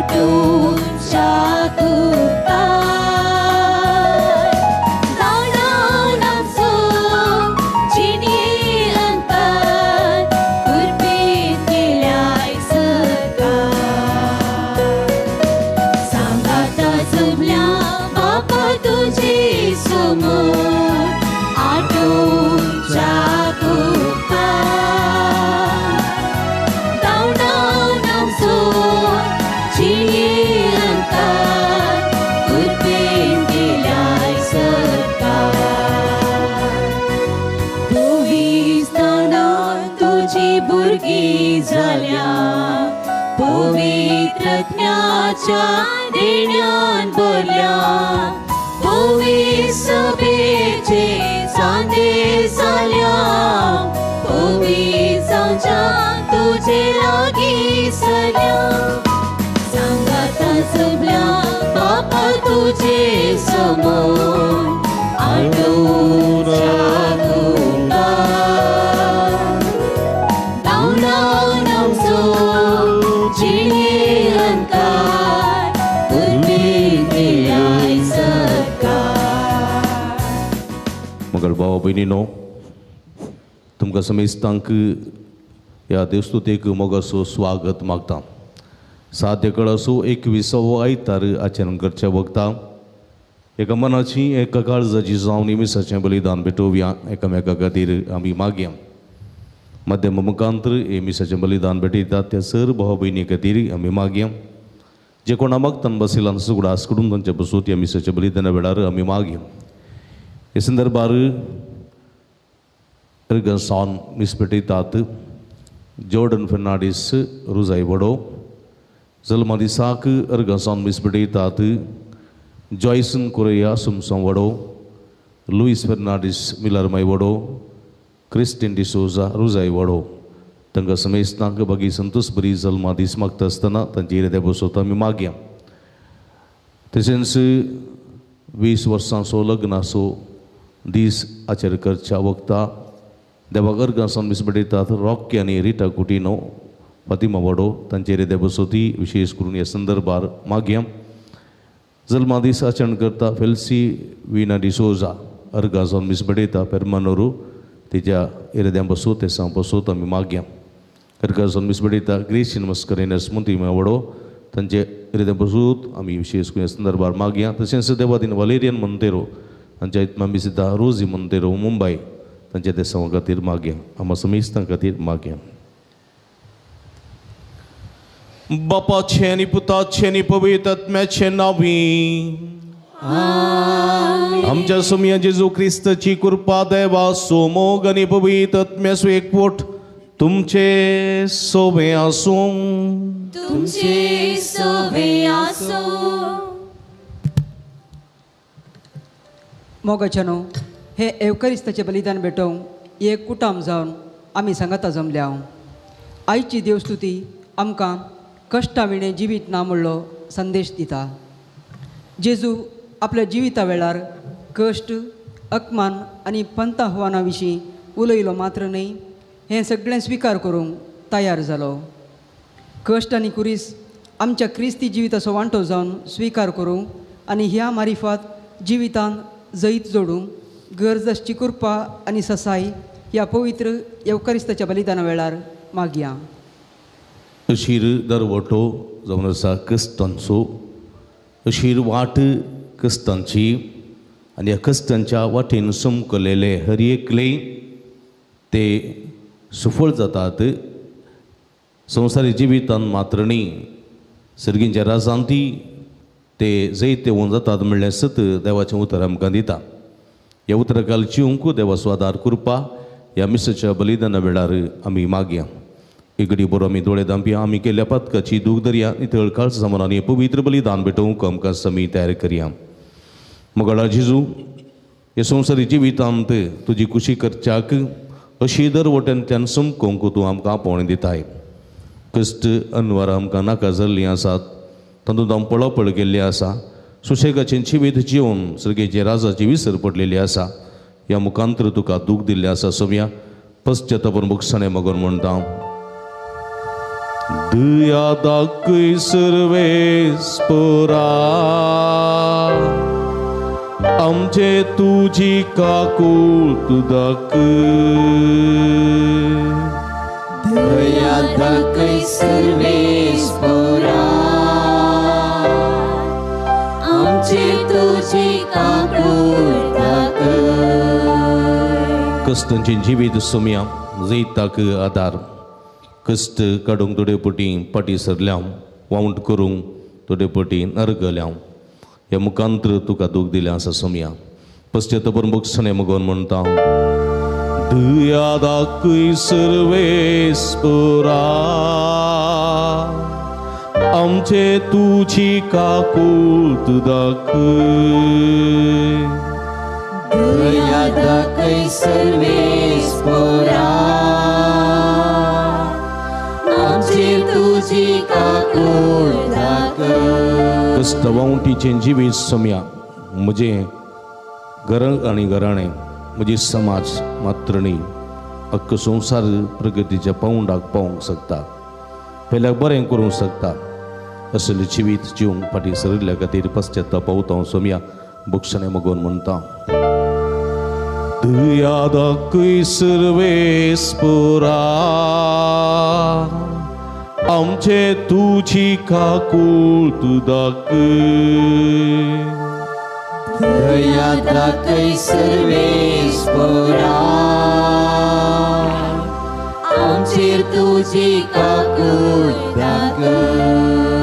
आटोवच्या Cooper धांवडावन आमचो जिणे अंतार कुरपेन केल्याय सरकार सांगाता जमल्या बापा तुजे समोर आटोवच्या कुपार धांवडावन आमचो जिणे अंतार कुरपेन केल्याय सरकार पवित्रतानान तुजी भुरगीं जाल्या पवित्रज्ञाच्या देण्यान भरल्या पवित्र सभेचे चांदे जाल्या पवित्र जावच्या तुजे लागीं सरल्या सांगाता जमल्या बापा तुजे समोर आटोवच्या कुपार धांवडावन आमचो जिणे अंतार कुरपेन केल्याय सरकार. मगळ भावा भयणीनो, तुमकां समेस्तांक ह्या देवस्तुतेक मोगाचो स्वागत मागता. सात एकडाचो 21वो आयतार आचरण करच्या वखता एका मनाची एका काळजाची जावन मिसाचें बलिदान भेटोवया. एकामेका खातीर आमी मागया. माध्यम मुखांतर हे मिसाचें बलिदान भेटयतात त्या सर भाव भयणी खातीर आमी मागया. जे कोणा मागतान बसिलान सुगडास करून तांचे बसूत ह्या मिसाच्या बलिदाना वेळार आमी मागया. हे संदर्भार अर्गसावन मीस भेटयतात जॉर्डन फेर्नांडीस रुजाय वडो. जल्मा दिसाक अर्गसावन मीस भेटयतात जॉयसन कोरेया सुमसम वडो, लुईस फेर्नांडीस मिलरमाय वडो, क्रिस्टीन डिसोजा रुजाय वडो. तांकां समेस्तांक बागी संतोष बरी जल्मा दीस मागता आसतना तांची इरादे बसोत आमी मागया. तशेंच 20 वर्सांचो लग्नाचो दीस आचर करच्या वखता देवाक अर्गांसावन मीस भेटयतात रॉकी आनी रिटा कुटिनो फातिमा वडो तांचे इरादे बसोती विशेश करून ह्या संदर्भार मागया. जल्मा दीस आचरण करता फेल्सी विना डिसोजा अर्गांसावन मीस भेटयता पेरमानोरू तिच्या इराद्यां बसोत तेसां बसोत आमी मागया. अर्गांसावन मीस भेटयता ग्रेसी मस्करेनस मुंतिमा वडो तांचे इराद्यां बसूत आमी विशेश करून ह्या संदर्भार मागया. तशेंच देवादीन वालेरियन मोंतेरो तांच्या इतमा मिसिता रोजी मोंतेरो मुंबय तांच्या देसां खातीर मागया. आमा समेस्तां खातीर मागया. बापाचे आनी पुताचे आनी पवित्र आत्म्याचे नांवी आमच्या सोमया जेजू क्रिस्ताची कृपा देवाचो मोग आनी पवित्र आत्म्याचो एकवट तुमचे सोबे आसूं. तुमचे सोबे आसूं. मोगाच्यानो, हे एवकरिस्ताचें बलिदान भेटोवंक एक कुटाम जावन आमी सांगाता जमल्या. आयची देवस्तुती आमकां कश्टा विणें जिवीत ना म्हणलो संदेश दिता. जेजू आपल्या जिविता वेळार कश्ट, अपमान आनी पंत आव्हाना विशीं उलयलो मात्र न्हय, हें सगळें स्विकार करूंक तयार जालो. कश्ट आनी कुरीस आमच्या क्रिस्ती जिविताचो वांटो जावन स्विकार करूंक आनी ह्या मारिफात जिवितान जैत जोडूंक गरज आसची कृपा आनी ससाय ह्या पवित्र येवकारिस्ताच्या बलिदाना वेळार मागया. अशीर दरवटो जावन आसा क्रिस्तांचो, अशीर वाट क्रिस्तांची आनी ह्या क्रिस्तांच्या वाटेन समकलेले हर एकले ते सुफळ जातात. संवसारी जिवितान मात्र न्ही सर्गींच्या राजांती ते जैत येवन जातात म्हणल्यार सत देवाचें उतर आमकां दिता. ह्या उतराकाल जिवंक देवाचो आदार कृपा ह्या मिसाच्या बलिदाना वेळार आमी मागया. इगडी बरो आमी दोळे दांपया. आमी केल्ल्या पातकाची दूख दरया नितळ काळजा सामान आनी पवित्र बलिदान भेटोवंक आमकां समी तयार करया. मगळा जेजू, ह्या संवसारी जिवितांत तुजी कुशी करच्याक अशी दर वटेंतल्यान समकोंक तूं आमकां आपोवणें दिताय. कश्ट अनवर आमकां नाका जाल्लीं आसात, तातूंत आम पळापळ केल्ली आसा. सुशेगाचें जिवीत जिवन सर्गेचे राजाची विसर पडलेली आसा. ह्या मुखांतर तुका दूख दिल्लें आसा सोम्या पश्चातापून भोगसणें मगोन म्हणटा. दया दाखय सर्वेस्पोरा आमचे तुजी काकूट दाखय दया दाखय सर्वेस्पोरा आमचे तुजी काकूट दाखय. कश्टांचें जिवीत सोम्या जैताक आदार कश्ट काडूंक थोडे पटी फाटीं सरल्या वावंट करूंक थोडे पटी नरगल्या ह्या मुखांत्र तुका दूख दिलें आसा सोम्या पश्चातापान भोगसणें मुगोन म्हणटा दया दाखय सर्वेस्पोरा आमचे तुजी काकूट दाखय दया दाखय सर्वेस्पोरा आमचे तुजी काकूट दाखय. कश्ट वावटीचें जिवीत सोम्या म्हजें घर आनी घराणें म्हजी समाज मात्र न्ही अख्खो संवसार प्रगतीच्या पावंडाक पावोवंक शकता पेल्याक बरें करूंक शकता असलें जिवीत जिवंक फाटीं सरिल्ल्या खातीर पश्चाताप पावता हांव सोम्या भोगसणें मगोन म्हणटा दया दाखय सर्वेस्पोरा आमचे तुजी काकूट दाखय दया दाखय सर्वेस्पोरा आमचेर तुजी काकूट दाखय.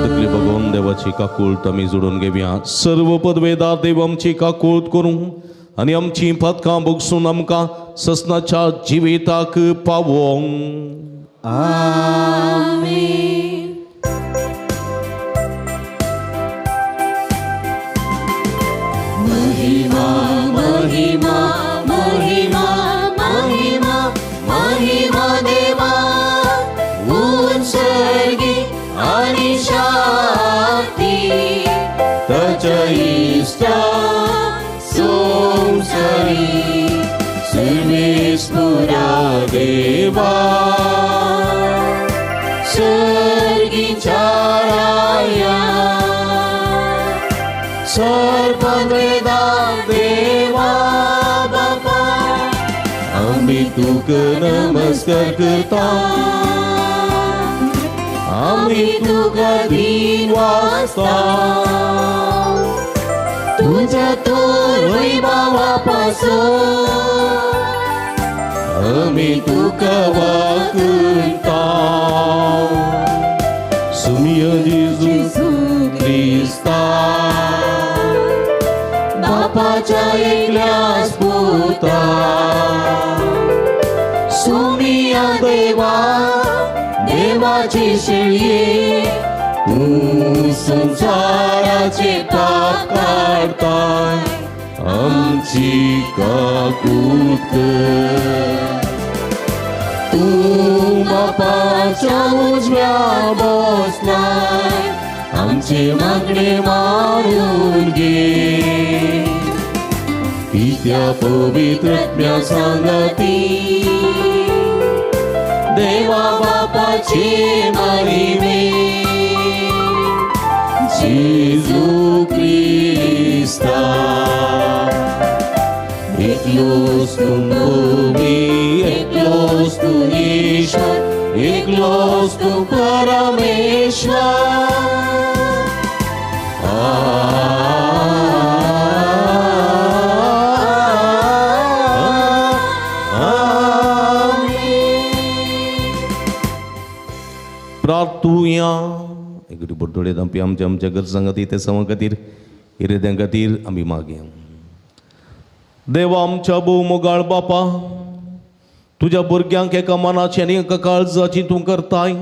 तकली भगवान देवाची काकूट आमी जोडून घेवया. सर्व पदवेदार देव आमची काकूट करूं आनी आमची पदकां भोगसून आमकां ससनाच्या जिविताक पावोवंक. आमेन. महिमा महिमा महिमा महिमा महिमा देवा उत्सर्गी आणि शांती ताच्या इश्टा संसारी सर्वेस्पोरा देवा सर्गीच्या राया सर्ववेदा देवा बापा आमी तुका नमस्कार करता आमी तुका दीन वाचता तुझ्या तोर वैभवा पासून आमी तुका वाकता सुमिया जेजू क्रिस्ता बापाच्या एकल्याच पुता सुमिया देवा देवाची शेळये तूं संवसाराचे पाप काडताय आमची काकूट कर. तूं बापाच्या उजव्या बसलाय आमचे मागणे मारून घे पित्या पवित्रत्म्या सांगाती देवा बापाची महिमे जेजू क्रिस्ता एकलोच तूं भूमी एकलोच तूं ईश्वर एकलोच तूं परमेश्वर. प्रार्थुया. एकटी बड्डोडे आमची आमच्या आमच्या गरजां खातीर ते समा खातीर इरेद्यां खातीर आमी मागया. देवा आमच्या भोव मोगाळ बापा तुज्या भुरग्यांक एका मनाची आनी एका काळजाची तूं करताय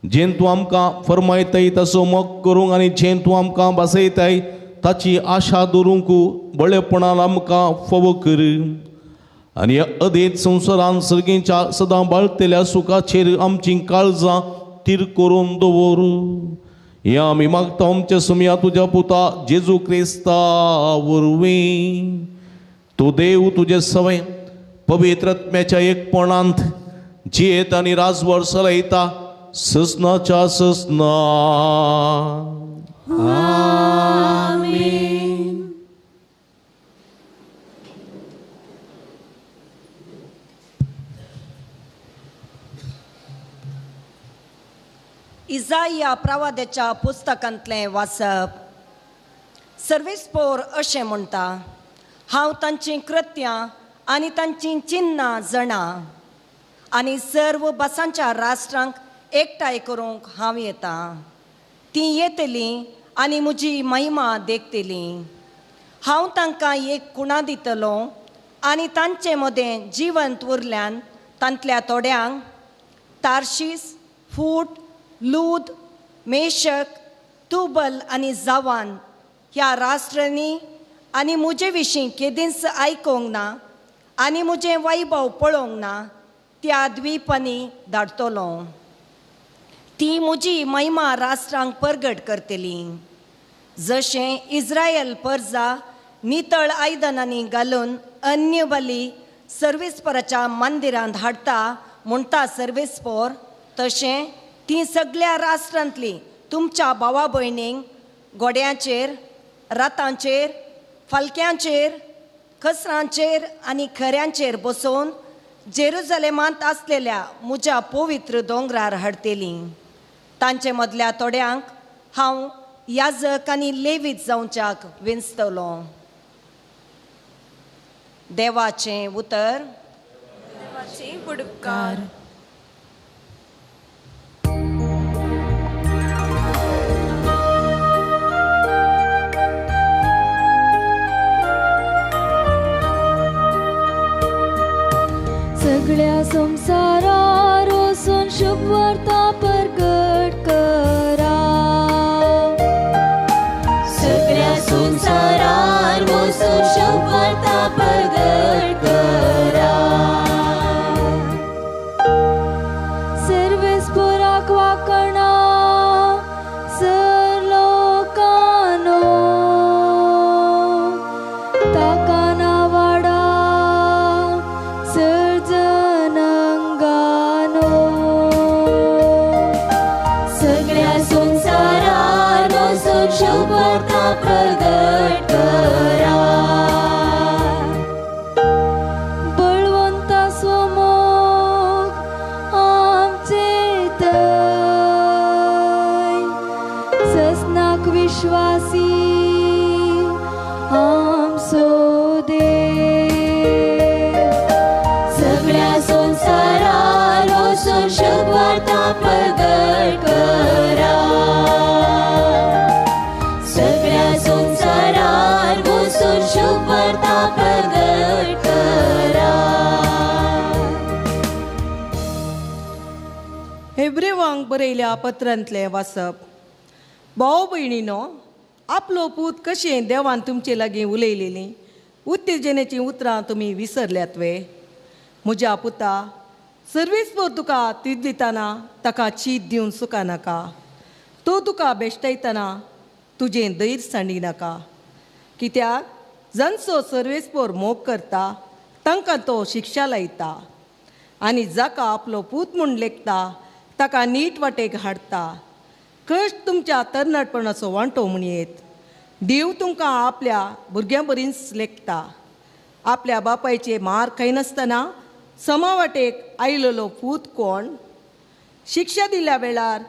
जेन तूं आमकां फरमायताय तसो मोग करूंक आनी जेन तूं आमकां भासयताय ताची आशा दवरूंक बळेपणान आमकां फावो कर आनी ह्या अदेत संवसारान सर्गीच्या सदां बाळतेल्या सुखाचेर आमचीं काळजां तीर करून दवर. ह्या आमी मागता आमच्या सुमया तुज्या पुता जेजू क्रिस्ता वरवीं. तूं देव तुजे सवय पवित्र आत्म्याच्या एकपणांत जियेत आनी राजवड चलयता ससनाच्या ससना. आमेन. इजाया प्रवाद्याच्या पुस्तकांतलें वाचप. सर्वेस्पोर अशें म्हणटा, हांव तांचीं कृत्यां आनी तांचीं चिन्नां जाणा आनी सर्व भासांच्या राष्ट्रांक एकठांय करूंक हांव येता. तीं येतलीं आनी म्हजी महिमा देखतलीं. हांव तांकां एक कुणा दितलो आनी तांचे मदें जिवंत उरल्यान तांतल्या थोड्यांक तार्शीस, फूट, लूद, मेशक, तुबल आनी जावान ह्या राष्ट्रांनी आनी म्हजे विशीं केदींच आयकूंक ना आनी म्हजें वैभव पळोवंक ना त्या द्वीपांनी धाडटलो. ती म्हजी महिमा राष्ट्रांक परगट करतली. जशें इस्रायल परजा नितळ आयदनांनी घालून अन्य बली सर्वेस्पराच्या मंदिरांत हाडटा म्हणटा सर्वेस्पोर, तशें तीं सगळ्या राष्ट्रांतलीं तुमच्या भावा भयणींक घोड्यांचेर, रथांचेर, फालक्यांचेर, खसरांचेर आनी खऱ्यांचेर बसोवन जेरुजलेमांत आसलेल्या म्हज्या पवित्र दोंगरार हाडटलीं. तांचे मदल्या थोड्यांक हांव याजक आनी लेवीत जावच्याक विंचतलो. देवाचें उतर. देवाचें उपकार. सगळ्या संवसारार वचून शुभवार्ता प्रगट करा. सगळ्या संवसारार वचून शुभवार्ता प्रगट करा. सर्वेस्पोराक वाकणा सर लोकांनो, ताका नावाडा सर जनंगानो. सगळ्या संवसारार वचून शुभवार्ता प्रगट करा. बळवंता स्वमोग आमचे थंय, ससनाक विश्वासी आमचो देव. सगळ्या संवसारार वचून शुभवार्ता प्रगट करा. सगळ्या संवसारार वचून शुभवार्ता प्रगट करा. हेब्रेवांक बरयल्या पत्रांतलें वाचप. भाव भयणीनो, आपलो पूत कशें देवान तुमचे लागीं उलयलेलीं उत्तेजनेचीं उतरां तुमी विसरल्यात वे? म्हज्या पुता, सर्वेस्पोर तुका तीद दितना ताका चीत दिवन सुका नाका. तो तुका बेश्टयतना तुजें धैर्य सांडी नाका. कित्याक जांचो सर्वेस्पोर मोग करता तांकां तो शिक्षा लायता आनी जाका आपलो पूत म्हूण लेखता ताका नीट वाटेक हाडटा. कश्ट तुमच्या तरणाटपणाचो वांटो म्हणयेत. देव तुमकां आपल्या भुरग्यां बरींच लेखता. आपल्या बापायचे मार खायनासतना समा वाटेक आयलेलो पूत कोण? शिक्षा दिल्या वेळार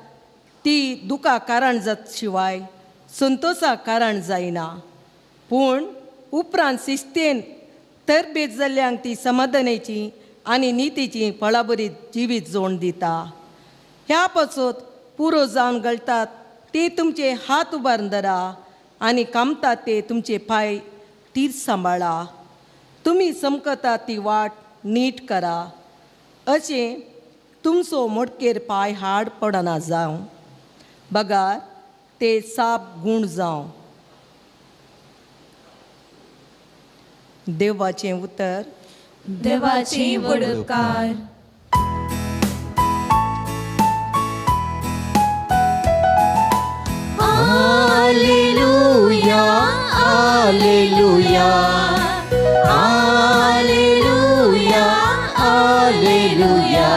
ती दुखा कारण जात शिवाय संतोषा कारण जायना. पूण उपरांत शिस्तेन तरबेज जाल्ल्यांक ती समाधानाची आनी नितीची फळाबरीत जिवीत जोड दिता. ह्या पासत पुरो जावन गळटात ते तुमचे हात उबारून धरा आनी कामतात ते तुमचे पांय तीर सांबाळा. तुमी समकतात ती वाट नीट करा, अशें तुमचो मोटकेर पांय हाड पडना जावं, बगार ते साप गूण जावं. देवाचें उतर. देवाची वडकार. Alleluia, alleluia, alleluia, alleluia.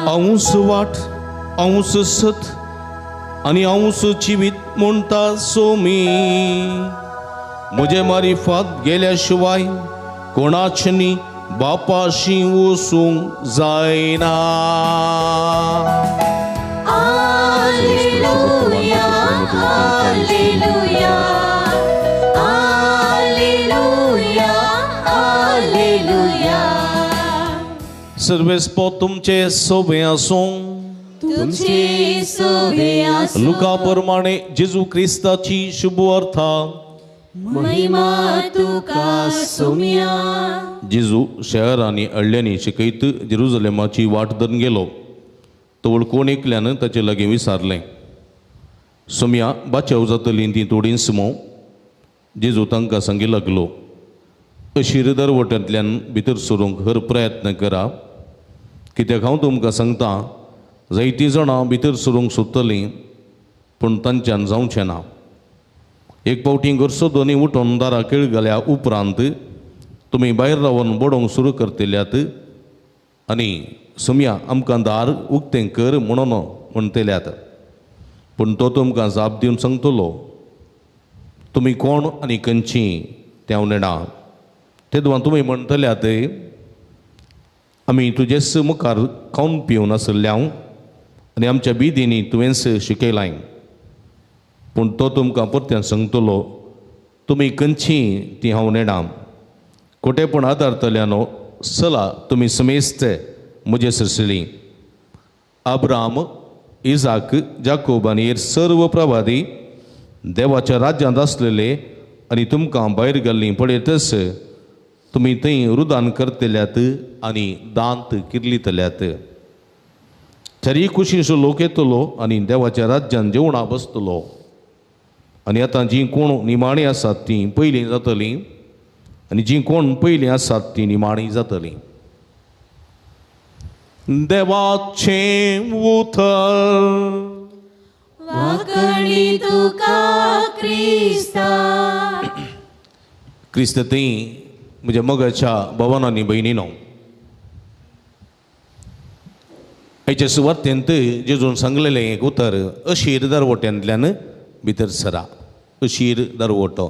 हांवूच वाट, हांवच सत आनी हांवच जिवीत म्हणटा सोमी. म्हजे मारिफात गेल्या शिवाय कोणाचें न्ही बापाशी वचूंक जायना. Alleluia, alleluia, alleluia, alleluia. सर्वेस्पो तुमचे सोबे आसूं. तुमचे सोबे आसूं. लुका प्रमाणे जेजू क्रिस्ताची शुभ अर्था. महिमा तुका सोम्या. जेजू शहर आनी अळ्यांनी शिकयत जेरुजलेमाची वाट धरून गेलो. तवळ कोण एकल्यान ताचे लागीं विचारलें, सोम्या बाचाव जातली ती थोडींच मो. जेजू तांकां सांगी लागलो, अशीर दरवट्यांतल्यान भितर सरूंक हर प्रयत्न करा, कित्याक हांव तुमकां सांगता जायतीं जाणां भितर सरूंक सोदतलीं पूण तांच्यान जावचें ना. एक फावटी घरचो दोनी उठून दारा केळ घाल्या उपरांत तुमी भायर रावन बडोवंक सुरू करतल्यात आनी सोम्या आमकां दार उक्तें कर म्हणून म्हणटल्यात. पूण तो तुमकां जाप दिवन सांगतलो, तुमी कोण आनी खंयची तें हांव नेणा. तेदवां तुमी म्हणटल्यात, आमी तुजेच मुखार खावन पिवन आशिल्ले हांव आनी आमच्या बिदींनी तुवेंच शिकयलां. पूण तो तुमकां परत्यान सांगतलो, तुमी खंयची ती हांव नेणा. खोटेपण आदारतल्यानो चला तुमी समेस्त म्हजे सरसली. अब्राम, इजाक, जाकोब आनी हेर सर्व प्रवादी देवाच्या राज्यांत आसलेले आनी तुमकां भायर घाल्लीं पळयतच तुमी थंय रुदान करतल्यात आनी दांत किर्लितल्यात. चारीय कुशींचो लोक येतलो आनी देवाच्या राज्यांत जेवणा बसतलो. आनी आतां जीं कोण निमाणीं आसात तीं पयलीं जातलीं आनी जीं कोण पयलीं आसात तीं निमाणीं जातलीं. देवाचें उतर. वाकणी तुका क्रिस्ता. क्रिस्त थंय म्हज्या मोगाच्या भवान आनी भयणीनो, आयच्या सुवातेंत जेजून सांगलेलें एक उतर, अशीर दरवट्यांतल्यान भितर सरा. अशीर दरवटो,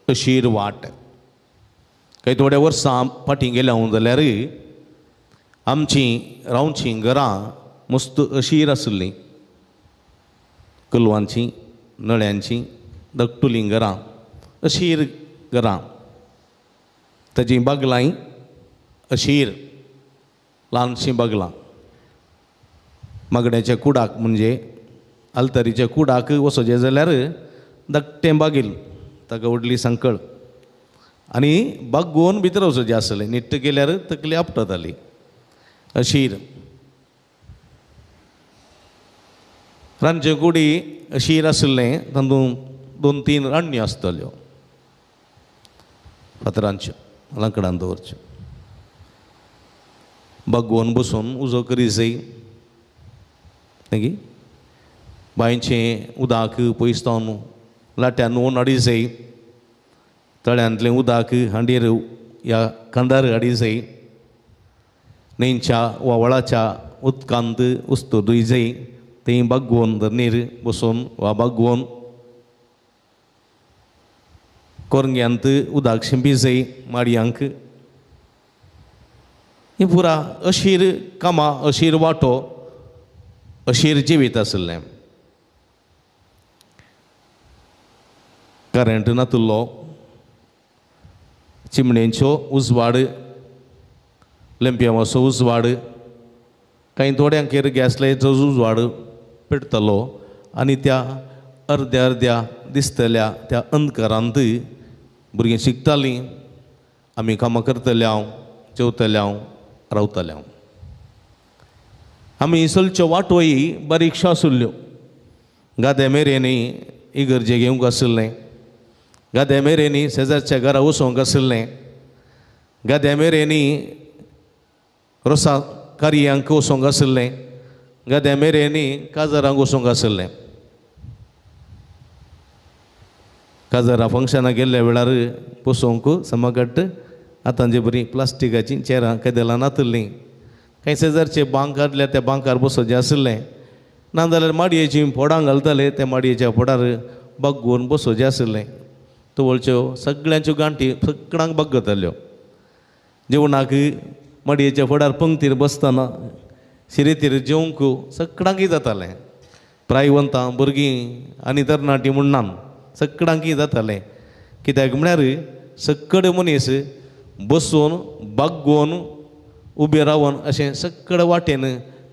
अशीर वाट. कांय थोड्या वर्सां फाटीं गेल्या हांव जाल्यार आमचीं रावचीं घरां मस्त अशीर आशिल्लीं, कलवांचीं, नळ्यांचीं, धाकटुलीं घरां, अशीर घरां. ताचीं बागलांय अशीर, ल्हानशीं बागलां. मागण्याच्या कुडाक म्हणजे आल्तारीच्या कुडाक वचोचें जाल्यार धाकटें बागील, ताका व्हडली सांकळ आनी बागोवन भितर वचोचें आसलें. निट्ट गेल्यार तकली आपटताली. अशीर रांदचे कुडी अशीर आशिल्लें, तातूंत 2 3 रांदण्यो आसताल्यो फातरांच्यो, लांकडान दवरच्यो. बागोवन बसून उजो करी जाय. मागीर बांयचें उदक पयस जावन लाट्यान न्हून हाडी जाय. तळ्यांतलें उदक हांडीर ह्या खांदार हाडी जाय. न्हंयच्या वा व्हाळाच्या उदकांत उस्तो धुय जाय. थंय बागोवन धरणीर बसून वा बागोवन कोरंग्यांत उदक शिंपी जाय माडयांक. ही पुरा अशीर कामां, अशीर वांटो, अशीर जिवीत आशिल्लें. करंट नातुल्लो, चिमणेंचो उजवाड, लेंप्यांचो उजवाड, कांय थोड्यांकेर गॅस लायटीचो उजवाड पेटतलो आनी त्या अर्द्या अर्द्या दिसतल्या त्या अंधकारांत भुरगीं शिकतालीं, आमी कामां करतले हांव, जेवतले हांव, रावतले हांव. आमी चलच्यो वाटोय बारीकश्यो आशिल्ल्यो. गादे मेरेनी इगर्जे घेवंक आशिल्लें, गाद्या मेरेनी शेजारच्या घरा वचोंक आशिल्लें, गाद्या मेरेनी रोसा कार्यांक वचोंक आशिल्लें, गाद्या मेरेनी काजारांक वचोंक आशिल्लें. काजारां फंक्शनाक गेल्ल्या वेळार बसोवंक समगट आतां जे बरीं प्लास्टिकाचीं चेरां कदेलां नातिल्लीं. कांय शेजारचे बांक काडल्या त्या बांकार बसोवचें आशिल्लें. नाजाल्यार माडयेचीं फोडां घालताले त्या माडयेच्या फोडार बागोवन बसोवचें आशिल्लें. तवळच्यो सगळ्यांच्यो गांठी सगळ्यांक बागताल्यो. जेवणाक माडयेच्या फोडार पंक्तीर बसतना शिरेतीर जेवंक सगळ्यांकय जातालें. प्रायवंतां भुरगीं आनी तरणाटीं म्हण सगळ्यांकय जातालें. कित्याक म्हळ्यार सगळे मनीस बसून बागोवन उबे रावन अशें सगळे वाटेन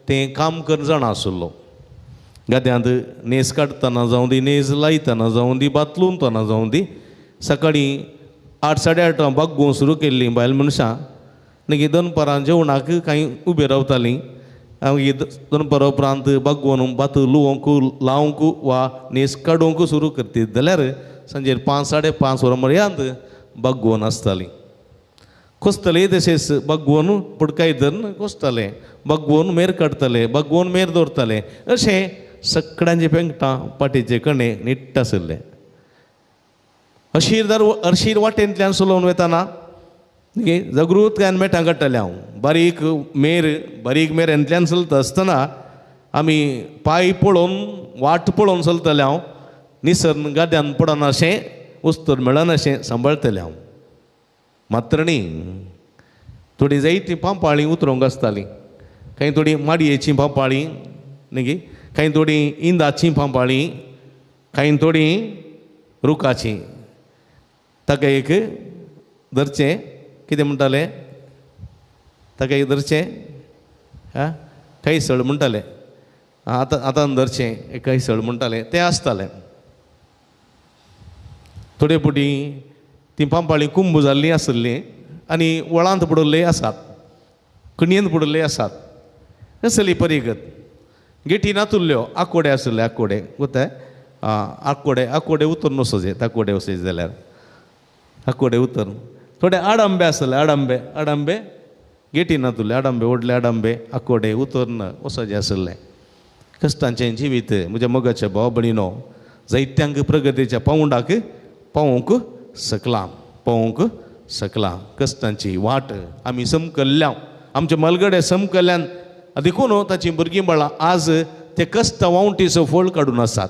तें काम कर जाणा आशिल्लो. गाद्यांत नेस काडटना जावं दी, नेज लायतना जावं दी, भात लुंवतना जावं दी, सकाळीं 8 साडे 8 बागोवंक सुरू केल्लीं बायल मनशां मागीर दनपारां जेवणाक कांय उबे रावतालीं. मागीर दनपारा उपरांत बागोवन भात लुवंक लावंक वा नेस काडूंक सुरू करतीत जाल्यार सांजेर 5 साडे 5 वरां पर्यंत बागोवन आसतालीं. कोसताले तशेंच बागोवन पुडकाय धरून कोसताले, बागोवन मेर काडटाले, बागोवन मेर दवरताले. अशें सगळ्यांचे पेंकटां पाटीचे कणे निट्ट आशिल्ले. अशीर अरशीर वाटेंतल्यान चलोवन वतना जागृतकायेन मेटां काडटालें हांव. बारीक मेर बारीक मेरेंतल्यान चलता आसतना आमी पांय पळोवन वाट पळोवन चलतालें हांव. निसर्न गाद्यान पडनाशें उस्तर मेळनाशें सांबाळटलें हांव. मात्रणी थोडी जायतीं पांपाळीं उतरोंक आसतालीं. कांय थोडीं माडयेचीं पांपाळीं न्ही, कांय थोडीं इंदाचीं पांपाळीं, कांय थोडीं रुखाचीं. ताका एक धरचें कितें म्हणटाले ताका एक धरचें आं कैसळ म्हणटाले. आतां आतां धरचें एक कैसळ म्हणटाले तें आसतालें. थोडे फावटी तीं पांपाळीं कुंभ जाल्लीं आशिल्लीं आनी वळांत पडिल्लीं आसात, कणयेंत पडिल्लीं आसात. असली परिगत गेटी नातुल्ल्यो आकोडे आशिल्ले. आकोडे गोताय आकोडे आकोडे उतरून वचोचे ताकोडे वचचे जाल्यार आकोडे उतरून थोडे आडंबे आसले. आडंबे आडंबे गेटी नातुल्ले आडंबे व्हडले आडंबे आकोडे उतरून वचोचे आशिल्ले. कश्टांचें जिवीत म्हज्या मोगाच्या भाव भयणीनो जायत्यांक प्रगतीच्या पावंडाक पावोवंक सकलां पावोवंक सकलां. कश्टांची वाट आमी समकल्ल्या आमचे मलगडे समकल्ल्यान देखून ताचीं भुरगीं बाळां आज ते कश्ट वावटीचो फळ काडून आसात.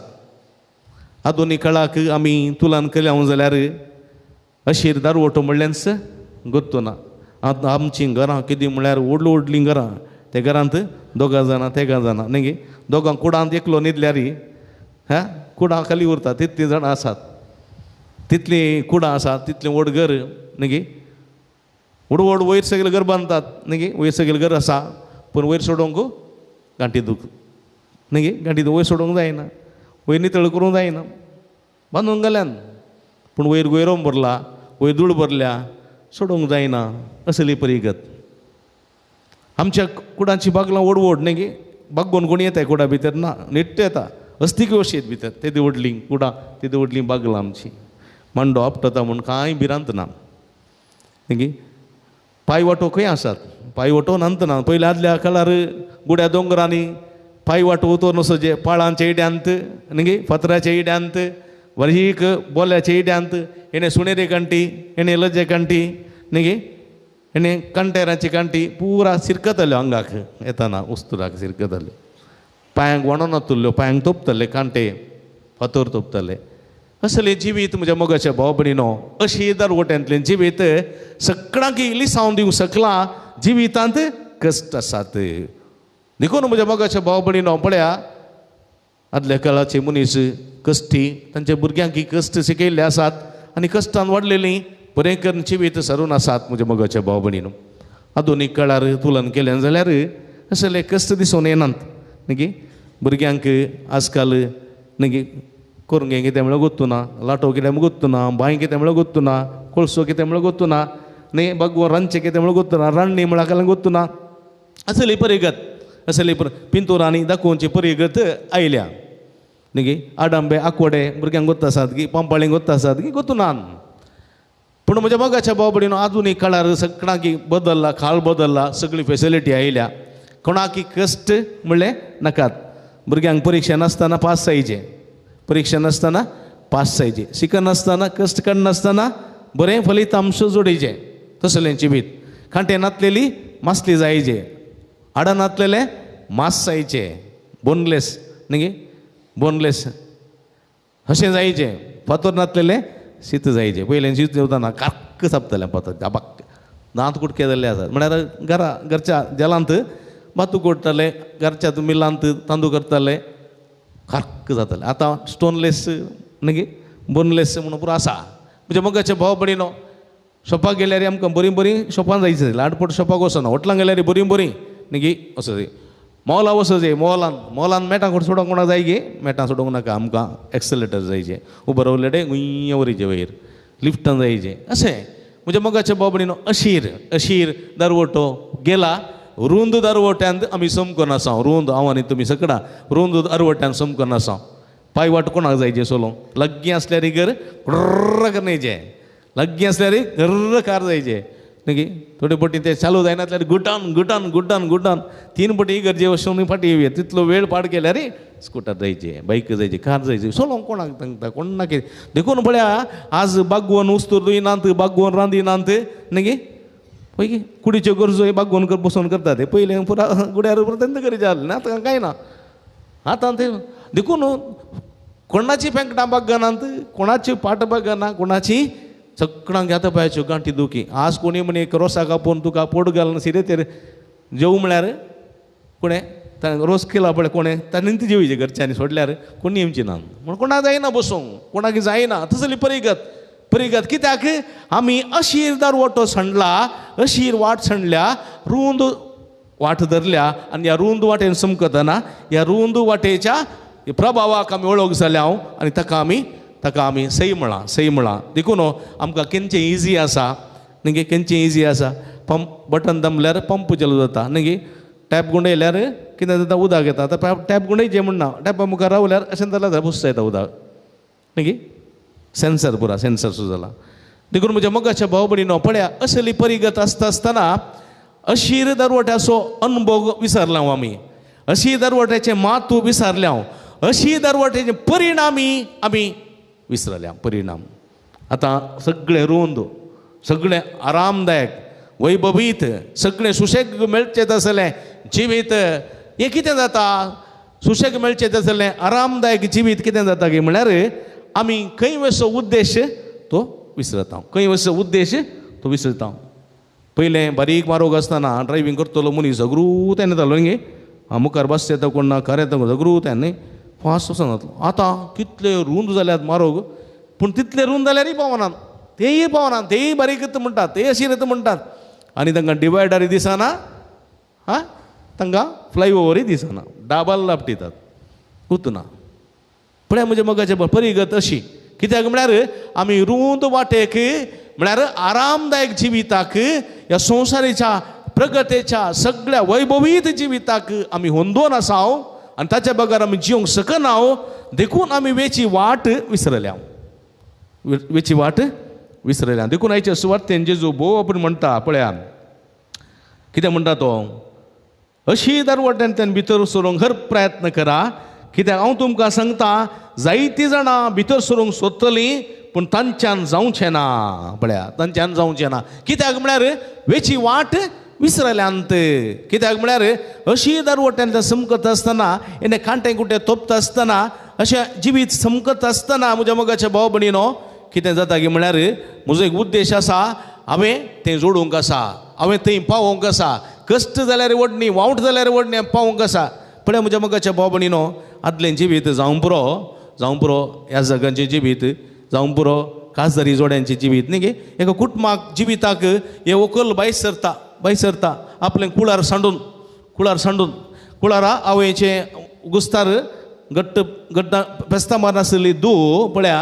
आधुनीक काळाक आमी तुलन केल्या जाल्यार अशीर दारवटो म्हणल्यानच गोत्तो ना. आतां आमचीं घरां कितें म्हळ्यार व्हडलीं व्हडलीं घरां, त्या घरांत दोगां जाणां तेगां जाणां न्ही, दोगां कुडांत एकलो न्हिदल्यार हा कुडां खाली उरता. तितलीं जाणां आसात, तितलीं कुडां आसात, तितलें व्हड घर न्ही, व्हड व्हड वयर सगळे घर बांदतात न्ही, वयर सगळे घर आसा पूण वयर सोडोवंक गांठी दूख न्ही, गांठी वयर सोडोवंक जायना, वयर नितळ करूंक जायना, बांदूंक गेल्यान पूण वयर गोयरोम भरला, वयर धूळ भरल्या, सोडोवंक जायना. असली परिगत. आमच्या कुडांची बागलां व्हड व्हड न्ही, बागोवन कोण येता कुडा भितर ना, निट्ट येता अस्तीक वशेत भितर. तेदी व्हडलीं कुडां तेदी व्हडलीं बागलां आमचीं. मांडो आपटता म्हूण कांय भिरांत ना न्ही. पांय वाटो खंय आसात? पांय वाटो नांतना. पयलीं आदल्या काळार गुड्या दोंगरांनी पांय वाटो उतरून वचचे, पाळांच्या इड्यांत न्ही, फातराच्या इड्यांत, बारीक बोल्याच्या इड्यांत, हेणे सुणेरे कांटी, हेणे लजे कांटी न्ही, हेणे कांटेराची कांटी पुरा सिरकताल्यो आंगाक येताना उस्तुराक सिरकताल्यो. पांयांक वणो नातुल्ल्यो, पांयांक तोपताले कांटे, फातर तोपताले. असलें जिवीत म्हज्या मोगाच्या भाव भयणीनो अशी दरवट्यांतलें जिवीत सगळ्यांक लिसांव दिवंक शकलां. जिवितांत कश्ट आसात देखून म्हज्या मोगाच्या भाव भयणीनो पळया आदल्या काळाचे मनीस कश्टी, तांच्या भुरग्यांक कश्ट शिकयल्ले आसात आनी कश्टान वाडलेलीं बरें करून जिवीत सरून आसात म्हज्या मोगाच्या भाव भयणीनो. आधुनीक काळार तुलन केलें जाल्यार असले कश्ट दिसून येनात न्ही. भुरग्यांक आजकाल न्ही करूंक कितें म्हळ्यार गोत्तू ना, लाटो कितें म्हळ्यार गोत्तू ना, बांय कितें म्हळ्यार गोत्तू ना, कोळसो कितें म्हळ्यार गोत्तू ना, न्ही बागवो रांदचें कितें म्हळ्यार गोत्तू ना, रांदणी म्हळ्यार कांय गोत्तू ना. असली परिगत असली पिंतुरांनी दाखोवची परिगत आयल्या न्ही. आडंबे आकोडे भुरग्यांक गोत्ता आसात की पंपाळींक गोत्ता आसात की गोत्तू ना. पूण म्हज्या मोगाच्या भाव भयणीनो आधुनीक काळार सगळ्यांक बदल्ला, काळ बदल्ला, सगळी फेसिलिटी आयल्या. कोणाकी कश्ट म्हणलें नाकात. भुरग्यांक परिक्षा नासतना पास जायचे, परिक्षा नासतना पास जायचे, शिकनासतना कश्ट काडनासतना बरें फलितांश जोडीचे. तसलें जिवीत कांटे नातलेली मासली जायचे, हाडां नातलेले मास जायचे, बोनलेस न्ही बोनलेस अशें जायचें फातर नासलेलें शीत जायचें पयलें शीत जेवताना काक्क सापतालें फातर गाबाक दांत कुटके जाल्ले आसात म्हळ्यार घरा घरच्या जेलांत भातू कोडटाले घरच्या मिलांत तांदूळ करताले खारक जाताले. आतां स्टोनलेस न्ही बोनलेस म्हणून पुरो आसा. म्हणजे मोगाचे भाव भयणीनो शॉपाक गेल्यार आमकां बरीं बरीं शॉपान जायचें लाडपोट शॉपाक वचना हॉटलां गेल्यार बरीं बरीं न्ही वचो जाय मॉला वचो जाय मॉलान मॉलान मेटां सोडोवंक कोणाक जाय गे मेटां सोडोवंक नाका आमकां एक्सलेटर जायचें उबो रावले गुंय वरीचें वयर लिफ्टान जायचें अशें. म्हणजे मोगाचे भाव भयणीनो अशीर अशीर दरवटो गेला रुंद दरवट्यांत आमी समकन आसा रुंद हांव आनी तुमी सगळां रुंद दरवट्यान समकन आसा. पांय वाट कोणाक जायचें सोलोंक लागीं आसल्यार घर गर्र करण्याचें लागीं आसल्यार गर्र कार जायचें न्ही थोडे पटी ते चालू जायनासल्यार गुटान गुटान गुटान गुटान तीन पटी गरजे वचून फाटी येवया तितलो वेळ पाड केल्यार स्कुटर जायचे बायक जायची कार जायची सोलोंक कोणाक तांकां कोणाक देखून पळया आज बागवोन उस्तूर दुयनात बागवोन रांदिनात न्ही पळय कुडीच्यो गरजो बागवोन बसोवन करता ते पयलें पुरा गुड्यार पुरा तेंकां गरज जालें ना आतां कांय ना आतां ते देखून कोणाची पेंकटां बागनात कोणाची पाट बागना कोणाची सगळ्यांक घेता पायाच्यो गांठी दुखी. आज कोणी म्हण एक रोसाक आपोवन तुका पोट घालून सिरेतेर जेव म्हळ्यार कोणें रोस केला पळय कोणें ताणें ती जेवची घरच्यांनी सोडल्यार कोणी येवची ना म्हण कोणाक जायना बसूंक कोणाक जायना तसली परिगत परिगत कित्याक आमी अशीर दरवटो सांडला अशीर वाट सांडल्या रुंद वाट धरल्या आनी ह्या रुंद वाटेन समकतना ह्या रुंद वाटेच्या प्रभावाक आमी वळख जाल्या हांव आनी ताका आमी सई म्हळां सई म्हळां. देखून आमकां केंचें इजी आसा न्ही केंचें इजी आसा पंप बटन दमल्यार पंप चालू जाता न्ही टॅप गुंडयल्यार कितें जाता उदक येता. आतां टॅप गुंडयचें म्हणना टॅपा मुखार रावल्यार अशें जाल्यार बसता येता उदक न्ही सेन्सर पुरा सेन्सर सुद्दां जाला. देखून म्हज्या मोगाच्या भाव भयणीनो पळया असली परिगत आसता आसतना अशीर दरवट्याचो अनभोग विसरला हांव आमी अशीर दरवट्याचें मातू विसरलें हांव अशीर दरवट्याचे परिणामी आमी विसरल्या परिणाम. आतां सगळें रुंद सगळें आरामदायक वैभवीत सगळें सुशेग मेळचें तसलें जिवीत हें कितें जाता सुशेग मेळचें तसलें आरामदायक जिवीत कितें जाता की म्हळ्यार आमी खंय वसो उद्देश तो विसरता खंय वसो उद्देश तो विसरता. पयलें बारीक मारोग आसतना ड्रायव्हींग करतलो मनीस जागृतायेन येतालो न्ही मुखार बस येता कोण ना कार येता जागृतायेन न्ही फास्ट वचनातलो. आतां कितले रुंद जाल्यात मारोग पूण तितले रुंद जाल्यारय पावनात तेय पावनात तेय बारीक म्हणटात ते अशीर म्हणटात आनी तांकां डिवायडरूय दिसना हा तांकां फ्लायओवरूय दिसना डाबाल लापटितात उतना. पळया म्हज्या मोगाचे परिगत अशी कित्याक म्हळ्यार आमी रुंद वाटेक म्हळ्यार आरामदायक जिविताक ह्या संवसाराच्या प्रगतेच्या सगळ्या वैभवीत जिविताक आमी होंदोन आसा आनी ताच्या बगर आमी जिवंक शकना देखून आमी वेची वाट विसरल्या वेची वाट विसरल्या. देखून आयचे सुवार्तेन जेजू भोव आपूण म्हणटा पळया कितें म्हणटा तो अशी दरवट्यान भितर सरूंक हर प्रयत्न करा कित्याक हांव तुमकां सांगता जायतीं जाणां भितर सरूंक सोदतलीं पूण तांच्यान जावचें ना पळया तांच्यान जावचें ना कित्याक म्हळ्यार वेची वाट विसरल्यांत कित्याक म्हळ्यार अशी दरवट्यान समकत आसतना येणे कांटे कुटे तोपता आसतना अशें जिवीत समकत आसतना म्हज्या मोगाच्या भाव भयणीनो कितें जाता की म्हळ्यार म्हजो एक उद्देश आसा हांवें तें जोडूंक आसा हांवें थंय पावोवंक आसा कश्ट जाल्यार वडणी वावट जाल्यार वडणी पावोवंक आसा. पळय म्हज्या मोगाच्या भाव भयणीनो आदलें जिवीत जावं पुरो जावं पुरो ह्या जगांचें जिवीत जावं पुरो खासदारी जोड्यांचें जिवीत न्ही गे एका कुटुंबाक जिविताक हे व्हंकल भायर सरता भायर सरता आपलें कुळार सांडून कुळार सांडून कुळारा आवयचें गुस्तार घट्ट घट्ट पेस्ता मारनासली दू पळया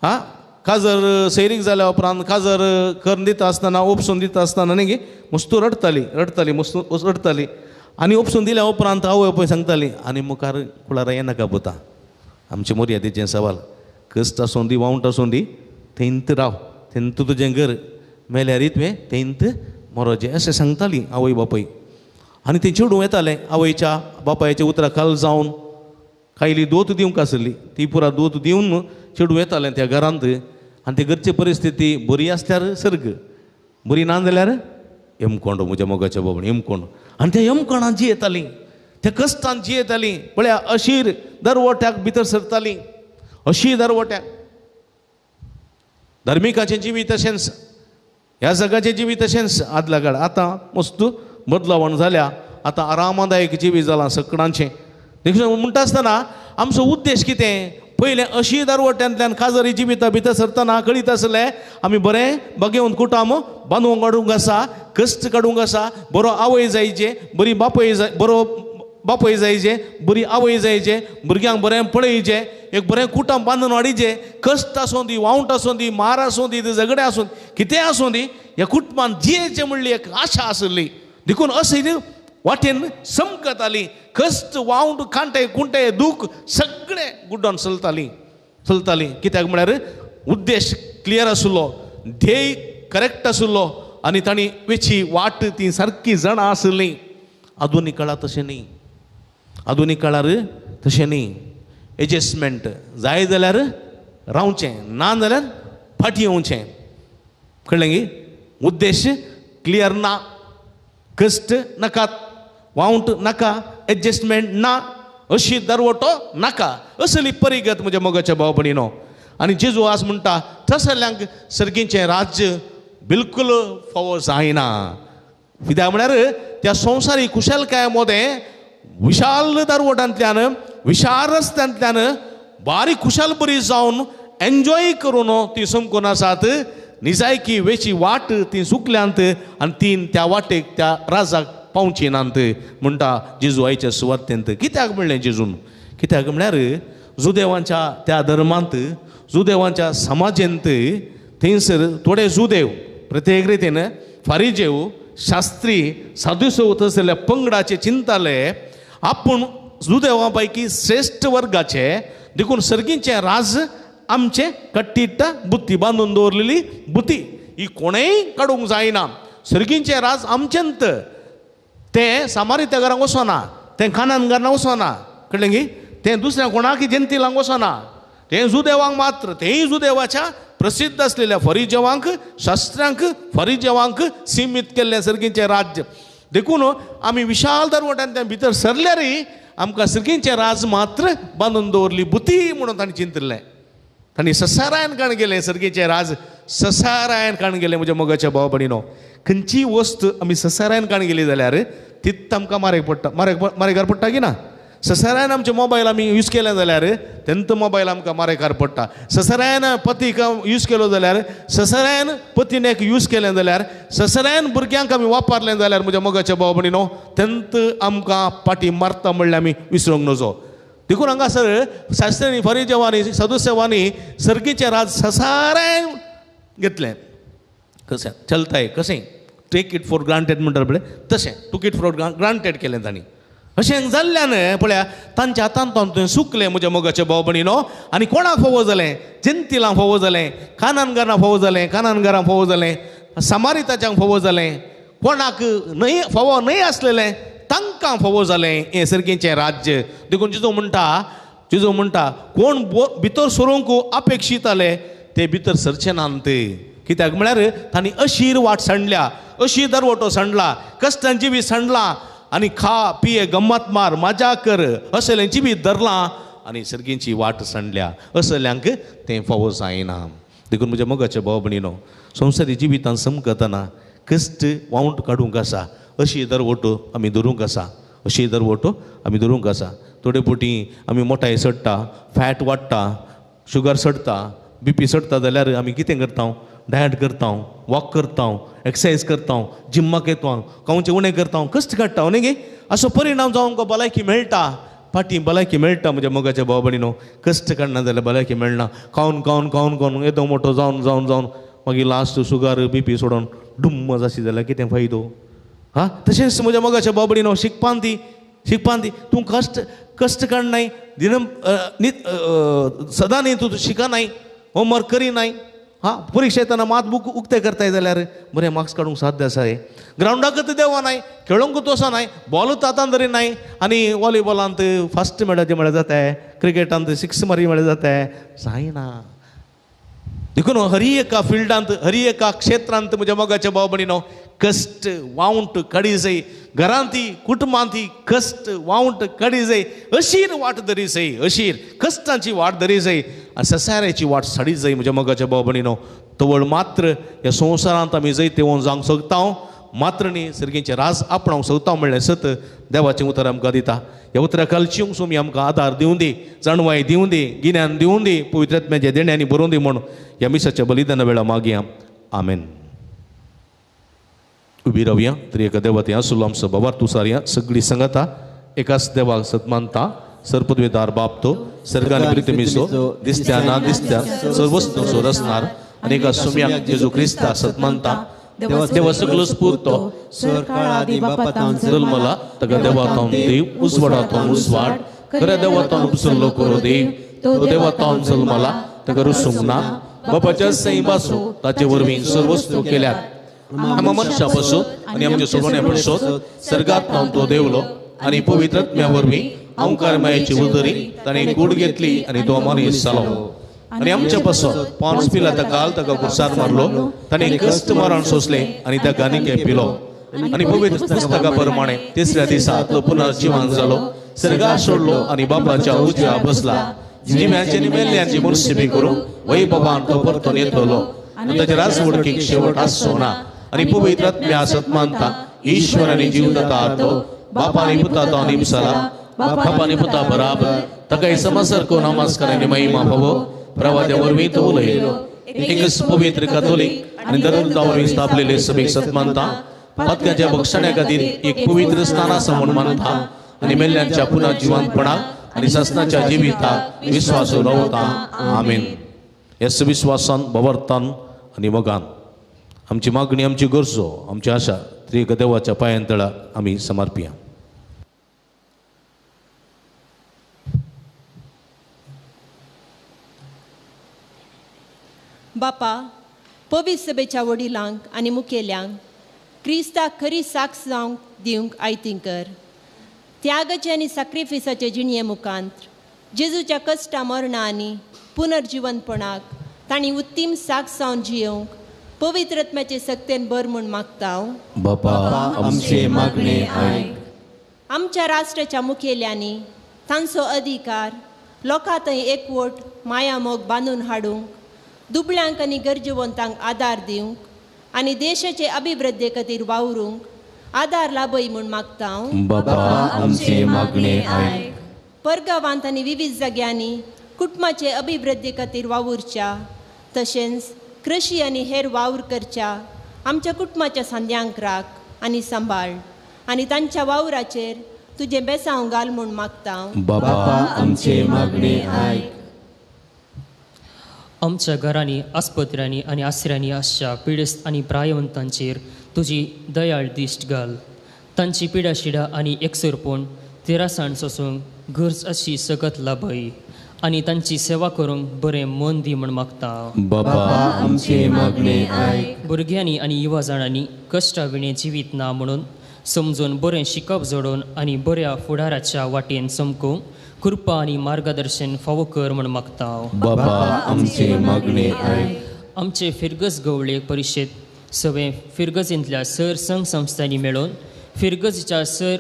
हा काजर सैरीक जाल्या उपरांत काजर करून दिता आसतना उपसून दिता आसतना न्ही गे मस्तू रडटाली रडटाली मस्तू रडटाली आनी उपसून दिल्या उपरांत आवय पळय सांगताली आनी मुखार कुळारा येनाका पुता आमचे मर्यादेचें सवाल कश्ट आसूं दी वावंट आसूं दी थंयत राव थंयत तुजें घर मेल्यार तुवें थंयत मरोचें अशें सांगताली आवय बापूय. आनी तें चेडूं येतालें आवयच्या बापायच्या उतरां खाल जावन कायली दोत दिवंक आसली ती पुरा दोत दिवन चेडूं येतालें त्या घरांत आनी ते घरची परिस्थिती बरी आसल्यार सर्ग बरी ना जाल्यार यमकोंड म्हज्या मोगाच्या बाबा यमकोंड. आनी त्या यमकोणांत जी येताली ते कश्टान जियेतालीं. पळया अशीर दरवट्याक भितर सरतालीं, अशीर दरवट्याक. धार्मिकाचें जिवीत तशेंच, ह्या जगाचें जिवीत तशेंच आदल्या काळ. आतां मस्त बदलावण जाल्या, आतां आरामदायक जिवीत जालां सकडांचें. देखून म्हणटा आसतना आमचो उद्देश कितें? पयलें अशी दरवट्यांतल्यान काजारी जिविता भितर सरतना कळीत आसलें आमी बरें बगेवन कुटाम बांदूंक काडूंक आसा, कश्ट काडूंक आसा, बरो आवय जायचे, बरी बापय जाय, बरो बापय जायचे, बरी आवय जायचे, भुरग्यांक बरें पळयचें, एक बरें कुटाम बांदून हाडीचें. कश्ट आसूं दी, वावंट आसूं दी, मार आसूं दी, झगडें आसूं दी, कितेंय आसूं दी, ह्या कुटुंबान जियेचें म्हणली एक आशा आसली. देखून अशें वाटेन समकताली. कश्ट वावंट कांटे कुंटे दूख सगळें गुड्डोन चलताली चलताली. कित्याक म्हळ्यार उद्देश क्लियर आशिल्लो, ध्येय करेक्ट आशिल्लो आनी तांणी वेची वाट ती सारकी जाणा आसली. आधुनीक काळार तशें न्ही, आधुनीक काळार तशें न्ही. एडजस्टमेंट जाय जाल्यार रावचें, ना जाल्यार फाटीं येवचें. कळ्ळें गी? उद्देश क्लियर ना, कश्ट नाकात, वावंट नाका, एडजस्टमेंट ना, अशी दरवटो नाका, असली परिगत म्हज्या मोगाच्या भाव भयणीनो. आनी जेजू आज म्हणटा तसल्यांक सर्गीचें राज्य बिलकुल फावो जायना. कित्याक म्हळ्यार त्या संवसारी कुशलकाये मदें विशाल दरवटांतल्यान, विशाल रस्त्यांतल्यान बारीक कुशल बरी जावन एन्जॉय करून ती समकून आसात. निजायकी वेची वाट ती चुकल्यांत आनी ती त्या वाटेक त्या राजाक पावची नात म्हणटा जेजू आयच्या सुवातेंत. कित्याक म्हणलें जेजून? कित्याक म्हळ्यार जुदेवांच्या त्या धर्मांत, जुदेवांच्या समाजेंत थंयसर थोडे जुदेव प्रत्येक रितीन फारिजेव, शास्त्री, साधुसव तसल्या पंगडाचे चिंताले आपूण जुदेवा पैकी श्रेश्ठ वर्गाचे, देखून सर्गीचें राज आमचें कट्टीट बुत्ती बांदून दवरलेली बुती ही कोणेय काडूंक जायना. सर्गीचें राज आमचेंत, तें सामारित्या घरांक वचना, तें खानान घरांक वचना, कळ्ळें गी? तें दुसऱ्या कोणाक जंतीलांक वचना, तें जुदेवांक मात्र, तेंय जुदेवाच्या प्रसिद्ध आसलेल्या फरिजेवांक, शास्त्र्यांक, फरिजेवांक सिमीत केल्लें सर्गीचें राज्य. देखून आमी विशाल दरवट्यान तें भितर सरल्यारय आमकां सर्गीचें राज मात्र बांदून दवरली बुती म्हणून तांणी चिंतिल्लें. तांणी ससारायन काण गेलें सर्गीचें राज, ससारायन काण गेलें. म्हज्या मोगाच्या भाव भयणीनो, खंयची वस्त आमी ससारायन काण गेली जाल्यार तीच आमकां मारेक पडटा, मारेकार पडटा की ना? ससारायन आमचे मोबायल आमी यूज केले जाल्यार तेंत मोबायल आमकां मारेकार पडटा. ससारायन पतीक यूज केलो जाल्यार, ससारायन पतीनेक यूज केलें जाल्यार, ससारायन भुरग्यांक आमी वापरलें जाल्यार म्हज्या मोगाच्या भाव भयणीनो तेंत आमकां पाटी मारता म्हणल्यार आमी विसरूंक नजो. देखून हांगासर शास्त्र्यांनी, फरिजेवांनी, सदुसेवांनी सर्गीचें राज ससारायन घेतलें. कशें चलताय कशें टेक it for granted म्हणटात पळय तशें टूक it for granted केलें तांणी. अशें जाल्ल्यान पळया तांच्या हातान तांतून सुकलें म्हज्या मोगाच्या भाव भयणीनो. आनी कोणाक फावो जालें? जंतिलांक फावो जालें, कानानगारांक फावो जालें, कानानगारांक फावो जालें, सामारिताच्यांक फावो जालें, कोणाक न्हय फावो न्हय आसलेलें तांकां फावो जालें हें सर्गीचें राज्य. देखून जेजू म्हणटा, जेजू म्हणटा कोण भितर सरूंक अपेक्षिताले ते भितर सरचे नात. कित्याक म्हळ्यार तांणी अशीर वाट सांडल्या, अशीर दरवटो सांडला, कश्टान जिवीत सांडला आनी खा पिये गम्मत मार मजा कर असलें जिवीत धरलां आनी सर्गीची वाट सांडल्या. असल्यांक तें फावो जायना. देखून म्हज्या मोगाच्या भाव भयणीनो, संवसारी जिवितान समकतना कश्ट वावंट काडूंक आसा, अशी दरवटो आमी धरूंक आसा, अशी दरवटो आमी धरूंक आसा. थोडे फावटी आमी मोटाय चडटा, फॅट वाडटा, शुगर चडटा, बीपी चडटा जाल्यार आमी कितें करता? डायट करता, वॉक करता, एक्सरसाइज करता, जिम्माक येता, खावचें उणें करता, कश्ट काडटा न्ही गे? असो परिणाम जावन आमकां भलायकी मेळटा, फाटीं भलायकी मेळटा. म्हज्या मोगाच्या भाव भयणीनो, कश्ट काडना जाल्यार भलायकी मेळना. खावन खावन खावन खावन येदो मोठो जावन जावन जावन मागीर लास्ट शुगर बीपी सोडून डुम्म जाशी जाल्यार कितें फायदो? हा, तशेंच म्हज्या मोगाच्या भाव भयणीनो, शिकपान ती शिकपान ती तूं कश्ट कश्ट काडनाय, दिनम सदां न्ही तूं शिकनाय, होमवर्क करिनाय, हा परिक्षा येतना मात बूक उक्ते करताय जाल्यार बरें मार्क्स काडूंक साध्य आसा. हे ग्रावंडाकच देंवनाय, खेळोंकूच वचनाय, बॉलूच हातान धरिनाय आनी वॉलीबॉलांत फर्स्ट मेळ्ळ्याचे म्हळ्यार जाता, क्रिकेटांत सिक्स मारी म्हळ्यार जाता, जायना. देखून हरी एका फिल्डांत, हरी एका क्षेत्रांत म्हज्या मोगाच्या भाव भयणीनो कश्ट वावंट काडीजय, घरांती कुटुंबांती कश्ट वावंट काडीजय, अशीर वाट धरी जाय, अशीर कश्टांची वाट धरी जाय आनी ससाऱ्याची वाट साडी जाय. म्हज्या मोगाच्या भाव भयणीनो, तवळ मात्र ह्या संवसारांत आमी जैतेवंत जावंक शकता, मात्र न्ही सर्गींचें राज आपणावंक शकता म्हणलें सत देवाचें उतर आमकां दिता. ह्या उतरा खालची सुमी आमकां आदार दिवं दी, जाणवाय दिवं दी, गिन्यान दिवं दी, पवित्र आत्म्याच्या देण्यांनी बरोवन दी म्हूण ह्या मिसाच्या बलिदाना वेळा मागया. आमेन. उबी रावया. तरी एका देवा आसलो आमचो बाबार तुसारया सगळी संगता एकाच देवाक सतमानता, सरपदवेदार बाप तो सर्गान प्रितमिसो दिसत्या ना दिसत्या सर्वस्तूंचो रचणार आनी एका सुम्याक जेजू क्रिस्ता सतमानता, देवा सगळोच पूत तो जल्मला, ताका देवातावन देव, उजवाडातावन उजवाड, खऱ्या देवातावन उपसल्लो करो देव, तो देवातावन जल्मला, ताका रुसूंक ना, बापाच्या सैमासो ताचे वरवीं सर्वस्तू केल्यात, आमा मनशां पसून आनी आमच्या सोडवण्या पसून सर्गांत तो देवलो आनी पवित्र आत्म्या वरवीं अंकार मायेची उदरी ताणें कूड घेतली आनी तो मनीस जालो आनी आमच्या पासून पॉन्स पिला ताका ताका कुर्सार मारलो, ताणें कश्ट मरण सोंसलें आनी ताका निके पिलो आनी पवित्र पुस्तका प्रमाणे तिसऱ्या दिसा तो पुनर्जिवन जालो, सर्गार सोडलो आनी बापाच्या उजव्या बसला, जिव्यांची आनी मेल्ल्यांची मुर्सिबी करूंक वय बाबान तो परतून येतलो आनी ताच्या राजवडकीक शेवट आसचो ना. आनी पवित्र आत्म्या सतमानता ईश्वर आनी जीवदाता तो बापा आनी पुता तो निमसाला, बापा आनी पुता बराबर ताका समसारको नमस्कार आनी महिमा फावो, प्रवाद्या वरवीं तो उलयलो, एकच पवित्र कातोलीक आनी दरुदा वरवीं स्थापलेले सभेक सतमानता, पातकाच्या बक्षण्या खातीर एक पवित्र स्थान आसा म्हूण मानता आनी मेल्ल्यांच्या पुनः जिवंतपणाक आनी सासणाच्या जिविताक विस्वास रावता. आमेन. ह्याच विस्वासान, भवार्थान आनी मोगान आमची मागणी, आमची गरजो, आमची आशा त्रिएक देवाच्या पांयां तळा आमी समर्पिया. बापा, पवित्र सभेच्या वडिलांक आनी मुखेल्यांक क्रिस्ताक खरी साक्ष जावंक दिवंक आयतीं कर. त्यागाचे आनी साक्रिफिसाचे जिणये मुखांत जेजूच्या कश्टा मरणा आनी पुनर्जिवनपणाक तांणी उत्तीम साक्ष जावन जियोवंक पवित्र आत्म्याचे सक्तेन बर म्हूण मागता. बापा, आमचे मागणे आयक. आमच्या राष्ट्राच्या मुखेल्यांनी तांचो अधिकार लोकां थंय एकवट माया मोग बांदून हाडूंक, दुबळ्यांक आनी गरजेवंतांक आदार दिवंक आनी देशाचे अभिवृद्धे खातीर वावरूंक आदार लाभय म्हूण मागता. बापा, आमचे मागणे आयक. परगांवांत आनी विविध जाग्यांनी कुटुंबाचे अभिवृद्धे खातीर वावुरच्या तशेंच कृशी आनी हेर वावर करच्या आमच्या कुटुंबाच्या सांद्यांक राख आनी सांबाळ आनी तांच्या वावराचेर तुजें बेसांव घाल म्हूण मागता. बापा, आमचे मागणे आयक. आमच्या घरांनी, आस्पत्र्यांनी आनी आसऱ्यांनी आसच्या पिडेस्त आनी प्रायवंतांचेर तुजी दयाळ दिश्ट घाल. तांची पिडाशिडा आनी एकसुरपण तिरासाण सोसूंक गरज अशी सकत लाभय आनी तांची सेवा करूंक बरें मन दी म्हूण मागता. बापा, आमचे मागणे आयक. भुरग्यांनी आनी युवा जाणांनी कश्टा विणें जिवीत ना म्हणून समजून बरें शिकप जोडून आनी बऱ्या फुडाराच्या वाटेन चमकूंक कृपा आनी मार्गदर्शन फावो कर म्हूण मागता. बापा, आमचे मागणे आयक. आमचे फिरगज गवळे परिशद सगळे फिरगजींतल्या सर संघ संस्थांनी मेळून फिरगजीच्या सर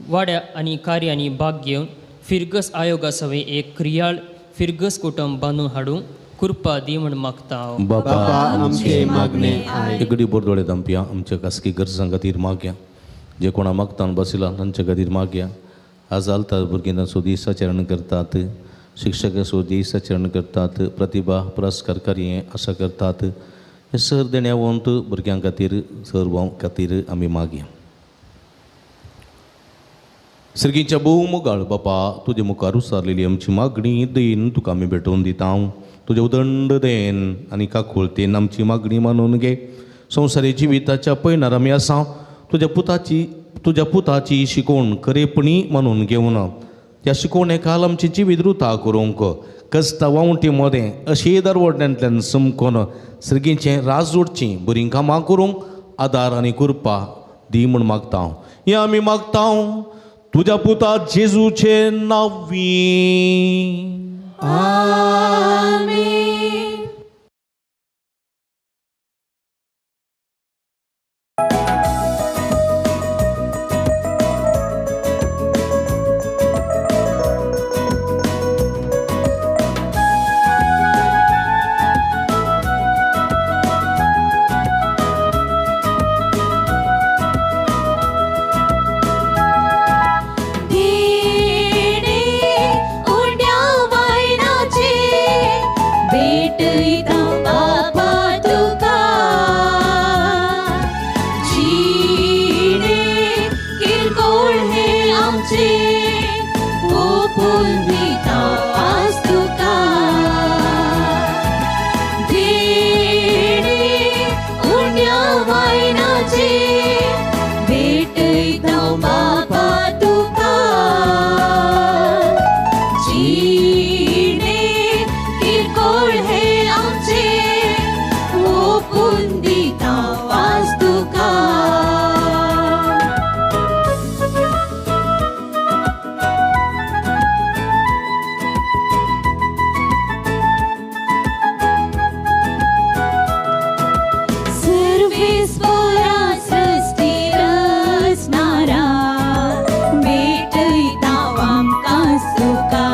वाड्या आनी कार्यांनी भाग घेवन फिरगस आयोगा सवें एक क्रियाळ फिरगस कुटुंब बांदून हाडूंक कृपा दी म्हूण मागता. बापा, आमचे मागणे आयक. एकडे बोरदोळे दामपिया आमच्या खासगी गरजां खातीर मागया, जे कोणा मागतान बसिला तांच्या खातीर मागया. आज आलता भुरगीं तांचो दीसाचरण करतात, शिक्षकांचो दीसाचरण करतात, प्रतिभा पुरस्कार कार्य आसा करतात, हे सर देण्यावंत भुरग्यां खातीर सर्वां खातीर आमी मागया. सर्गीच्या भोव मोगाळ बापा, तुजे मुखार उसारलेली आमची मागणी देन तुका आमी भेटोवन दिता. तुजें उदंड then आनी काकुळतेन आमची मागणी मानून घे. संवसारी जिविताच्या पयणार आमी आसा, तुज्या पुताची शिकवण खरेपणी मानून घेवन त्या शिकवणे खाल आमची जिवीत रुता करूंक कस्ता वावंटी मदें अशी दरवडण्यांतल्यान समकोन सर्गीचें राज जोडचीं बरीं कामां करूंक आदार आनी कृपा दी म्हूण मागता. हें आमी मागता तुज्या पुता जेजूचे नांवी. आमेन. आमचे ओपून दिता आज तुका देणे उण्या वायनाचे भेटयता बापा तुका जिणे किरकोळ हे आमचे ओपून दिता आज तुका. सर्वेस्पोरा सृष्टी रचणारा भेटयता आमकां तुका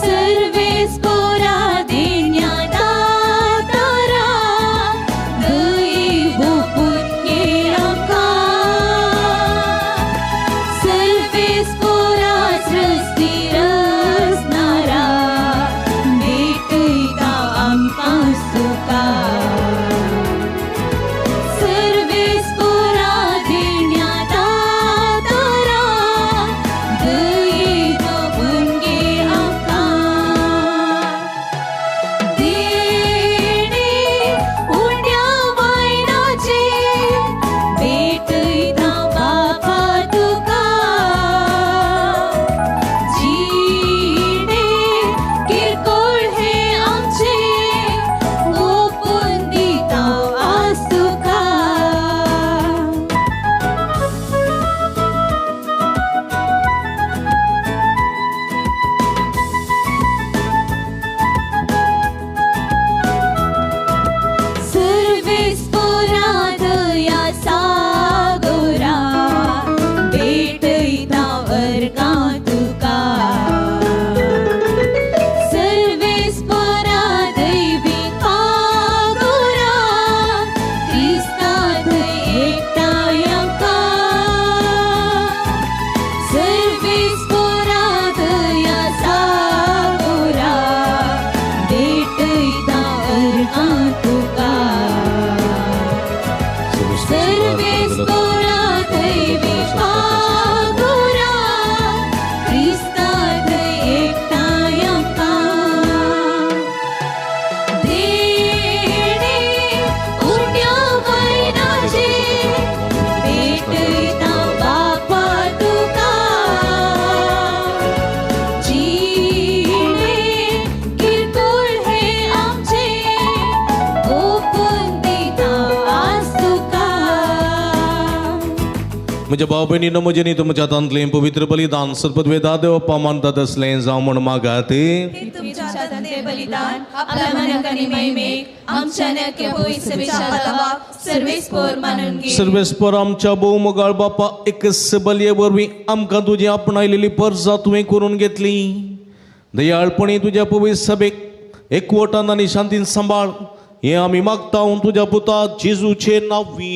सर्वेस्पोरा देण्या दातारा दये ओपून घे आमकां सर्वेस्पोरा सृष्टी रचणारा भेटयता आमकां तुका सर्वेस्पोरा देण्या दातारा दये ओपून घे आमकां देणे उण्या वायनाचे भेटयता बापा तुका जिणे किरकोळ हे आमचे ओपून दिता आज तुका. सर्वेस्पोरा दया सागोरा भेटयता वर्गां तुका सर्वेस्पोरा दैवी पागोरा क्रिस्ता थंय एकठांय आमकां सर्वेस्पोरा दया सागोरा भेटयता वर्गां तुका सर्वेस्पोरा दैवी पागोरा क्रिस्ता थंय एकठांय आमकां देणे उण्या वायनाचे भेटयता बापा तुका जिणे किरकोळ हे आमचे ओपून दिता आज तुका. म्हज्या भाव भयणीनो म्हजेनी तुमच्या हातांतलें पवित्र बलिदान सर्पद्वेदा देवप्पा मानतात असलें जावं म्हूण मागात. तुमच्या हातांतलें बलिदान आपल्या मनाक आनी महिमेक आमच्या न्याक्या पवित्र सभेच्या हातावाक सर्वेस्पोर मानून घे. सर्वेस्पोर आमच्या भोवमोगाळ बापा एकच बलये वरवीं आमकां तुजी आपणायलेली परजा तुवें करून घेतली. दयाळपणी तुज्या पवित्र सभेक एकवटान आनी शांतीन सांबाळ हें आमी मागता तुज्या पुता जेजूचे नांवी.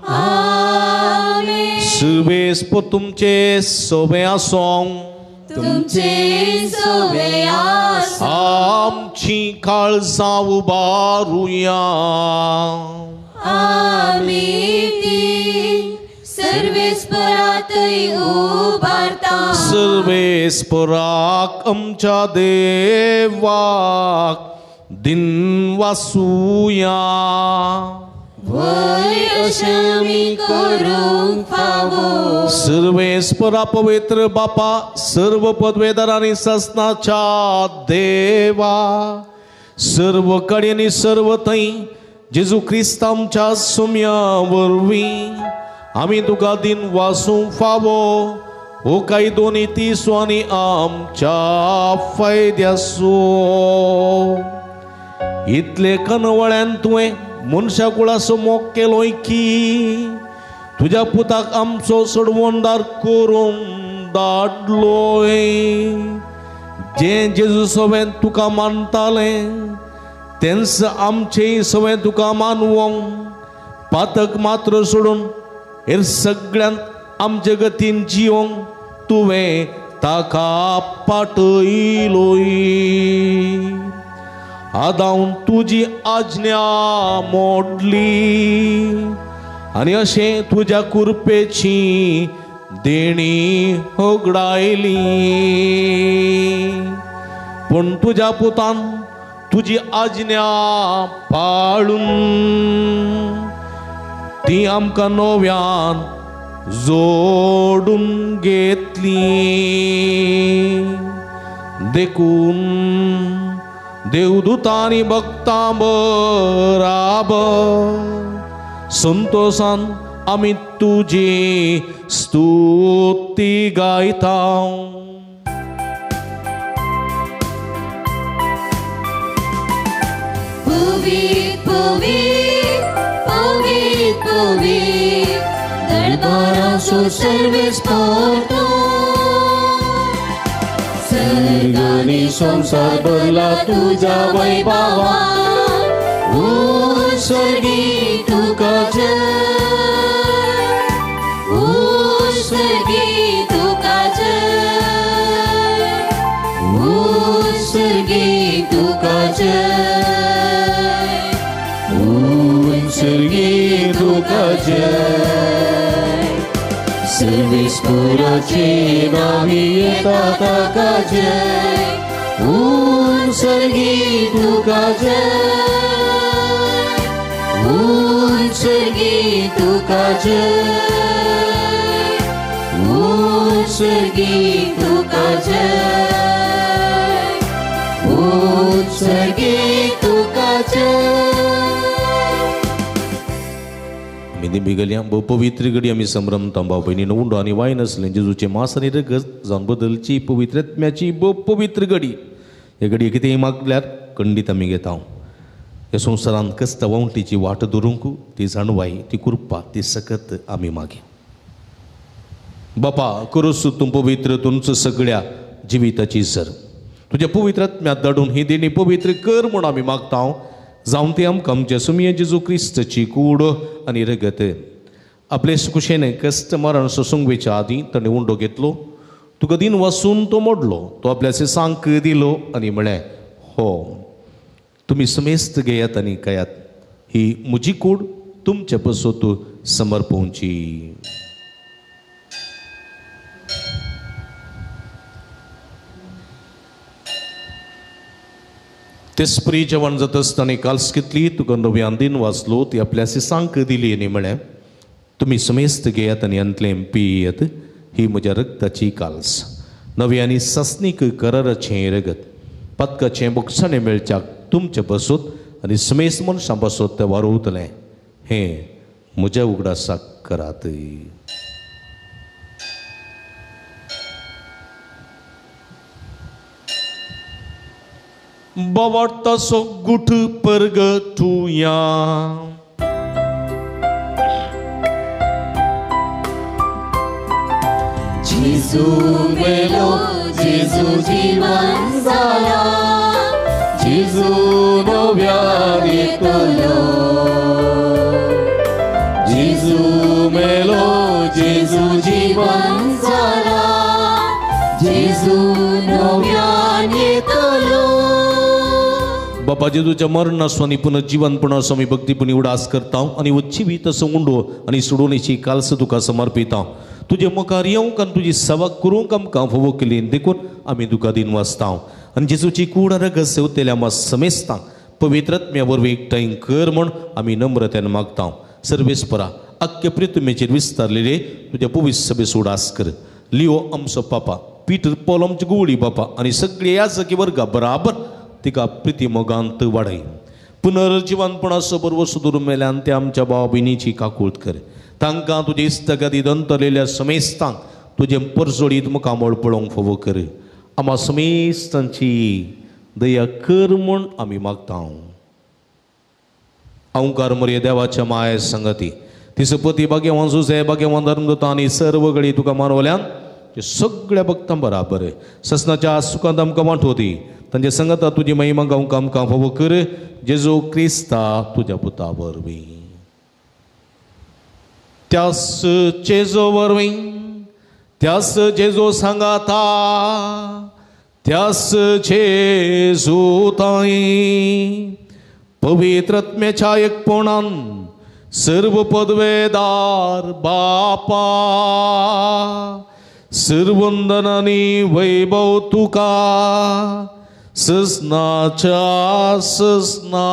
आमेन. सर्वेस्पोर तुमचे सोबे आसों तुमचे सोबे आसूं. आमची काळजां उबारुया आमी ती सर्वेस्पोरातय उबारता सर्वेस्पोराक आमच्या देवाक दिन वासुया. वय अशें आमी करूंक फावो. सर्वेस्पोरा पवित्र बापा सर्व पदवेदार आनी ससनाच्या देवा सर्व कडेन आनी सर्व थंय जेजू क्रिस्त आमच्या सुम्या वरवीं आमी तुका दिन वासूंक फावो हो कायदो नीतीचो आनी आमच्या फायद्याचो. इतले कनवळ्यान तुवें मनशा कुळाचो मोग केलोय की तुज्या पुताक आमचो सोडवणदार करूंक धाडलोय. जें जेजू सवें तुका मानतालें तेंच आमचेय सवें तुका मानवोंक पातक मात्र सोडून हेर सगळ्यांत आमचे गतीन जिवंक तुवें ताका पाटयलोय. आदावन तुजी आज्ञा मोडली आनी अशें तुज्या कुरपेची देणी होगडायली. पूण तुज्या पुतान तुजी आज्ञा पाळून ती आमकां नव्यान जोडून घेतली. देखून देवदूतांनी भक्तां बराबर संतोषान आमी तुजी स्तुती गायता. पवित्र पवित्र पवित्र पवित्र दरबाराचो सर्वेस्पर तूं. सर्गानी संवसार भरला तुज्या वैभवान, उत्सर्गी तुका जय, उत्सर्गी तुका जय, उत्सर्गी तुका जय, उत्सर्गी तुका जय. सर्वेस्पराचे नावी येता ताका जय, उत्सर्गी तुका जय, उत्सर्गी तुका जय, उत्सर्गी तुका जय, उत्सर्गी तुका जय. आमी बिगल्या भोव पवित्र घडी आमी संभ्रमता भाव भयणीन उंडो आनी वायन आसलें जेजूचें मास आनी रगत जावन बदलची पवित्र आत्म्याची भोव पवित्र घडी. हे घडये कितेंय मागल्यार खंडीत आमी घेता. ह्या संवसारांत कश्ट वावटीची वाट धरूंक ती जाणवाय, ती कृपा, ती सकत आमी मागे. बापा करूस तूं पवित्र तुमचो सगळ्या जिविताची सर तुज्या पवित्र आत्म्यात धाडून ही देणी पवित्र कर म्हूण आमी मागता. जावन ती आमकां आमच्या सुमये जेजू क्रिस्ताची कूड आनी रगत. आपले कुशेन कश्ट मरण सोसूंक वेच्या आदीं ताणें उंडो घेतलो, तुका दिन वासून तो मोडलो, तो आपल्या सांक दिलो आनी म्हळें, हो तुमी समेस्त घेयात आनी खायात, ही म्हजी कूड तुमचे पसत समर्पोवची. तेस्परी जेवण जाता आसतना काल्स घेतली, तुका नव्यान दिन वाचलो, ती आपल्या सांक दिली आनी म्हळें, तुमी समेस्त घेयात आनी अंतलें पियेत, ही म्हज्या रक्ताची काल्स, नवी आनी सासणीक कराराचें रगत, पातकाचें बोगसाणें मेळच्याक तुमचे बसत आनी समेस्त मनशां बसत तें वारोवतलें, हें म्हज्या उगडासाक करात. बावार्थाचो गुठ परगटुया. जेजू मेलो, जेजू जीवन जाला, जेजू नव्यान येतलो. जेजू मेलो, जेजू जीवन जाला, जेजू नव्यान येतलो. बापा जेजूच्या मरणाचो आनी पुनर्जीवनपणाचो आमी भक्तीपणी उडास करता आनी जिवीत असो उंडो आनी सोडोवणेची काल्स तुका समर्पिता. तुजे मुखार येवंक आनी तुजी सेवा करूंक आमकां फावो केली देखून आमी तुका दिन वाचता. आनी जेजूची कूड रगत सेवतेल्या आमकां समेस्तांक पवित्र आत्म्या वरवीं एकठांय कर म्हूण आमी नम्रतेन मागता. सर्वेस्परा आख्खे प्रितुमेचेर विस्तारलेले तुज्या पवित्र सभेचो उडास कर. लिओ आमचो पापा, पीटर पॉल आमची गुवळी बापा आनी सगळे याजकी वर्गा बराबर तिका प्रिती मोगांत वाडय. पुनर्जिवनपणाचो बरोबर सुदूर मेल्यान ते आमच्या भाव भयणीची काकूळत कर. तांकां तुजे इस्तगादी दंतरलेल्या समेस्तांक तुजें परजोडीत मुखामळ पळोवंक फावो कर. आमा समेस्तांची दया कर म्हूण आमी मागता. अंकार मरे देवाच्या माये संगती तिसपती भाग्यवान जुजे भाग्यवान धर्मदूत आनी सर्व घडी तुका मानवल्यान ते सगळ्या भक्तां बराबर ससनाच्या सुखांत आमकां वांटोवती तांचे संगता तुजी महिमा गावंक आमकां फावो कर. जेजू क्रिस्ता तुज्या पुता वरवीं, त्यास जेजो वरवीं, त्यास जेजो सांगाता, त्यास जेजू ताई पवित्र आत्म्याच्या एकपणान सर्व पदवेदार बापा सर्वंदन आनी वैभव तुका ससनाच्या ससना.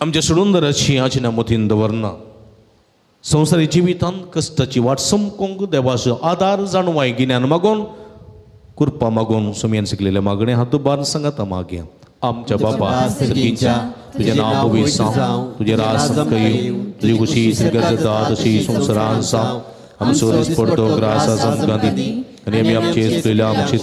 आमच्या सोडूनदाराची आजिना मतीन दवरना संवसारी जिवितांत कश्टाची वाट समकोंक देवाचो आदार जाणवाय गिन्यान मागून कृपा मागून सुमयान शिकलेल्या मागणे हातू बार सांगाता मागया. आमच्या बापा सर्गीच्या तुझे नांव पवित्र जावं, तुझे राज आमकां येवं, तुजी खुशी स्वर्गांत जाता तशी संवसारांत जावं. आमचो दिसपडतो ग्रास आज आमकां दी आनी आमी आमचे चुकलेल्या आमची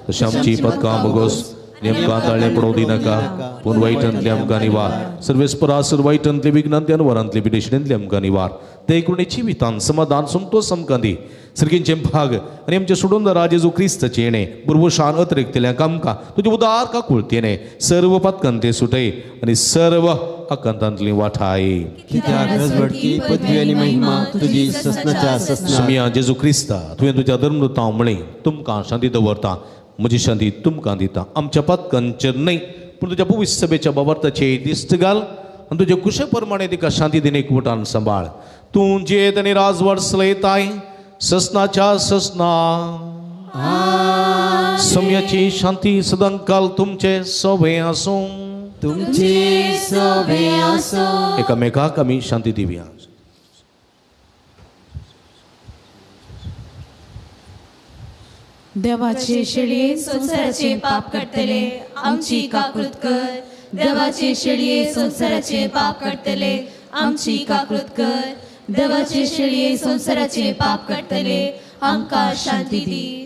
तशी आमची पदकां भोगोस नेमकां ताळें पडोवं दिनाका पूण वायटांतले आमकां निवार. सर्वेस्परा वायटांतले विघ्नांतले आनी वरांतले पिडेशणींतले आमकां निवार. ते एकूण जिवितान समाधान संतोष आमकां दी. सर्गींचे भाग आनी आमचे सोडून जेजू क्रिस्ताचें येणें बुरवशान अतिरिक्तल्यांक आमकां तुजे उदार काकुळतेने सर्व पातकांतले सुटय आनी सर्व आकांतांतली वाठाय. सुमिया जेजू क्रिस्ता तुवें तुज्या धर्मदूतां म्हळें तुमकां शांती दवरता म्हजी शांती तुमकां दिता. आमच्या पातकांचेर न्हय पूण तुज्या पवित्र सभेच्या बाबार्थाचेर दिश्ट घाल आनी तुज्या कुशे प्रमाणे तिका शांती दिने एकवटान सांबाळ. तूं जियेत आनी राजवाड चलयताय ससनाच्या ससना. समयाची शांती सदांकाल तुमचे सोबे आसूं. तुमचे सोबे आसूं. एकामेकाक आमी शांती दिवया. देवाचे शेळये संवसाराचे पाप काडटले आमची काकूत कर. देवाचे शेळये संवसाराचे पाप काडटले आमची काकूत कर. देवाचे शेळये संवसाराचे पाप काडटले आमकां शांती दी.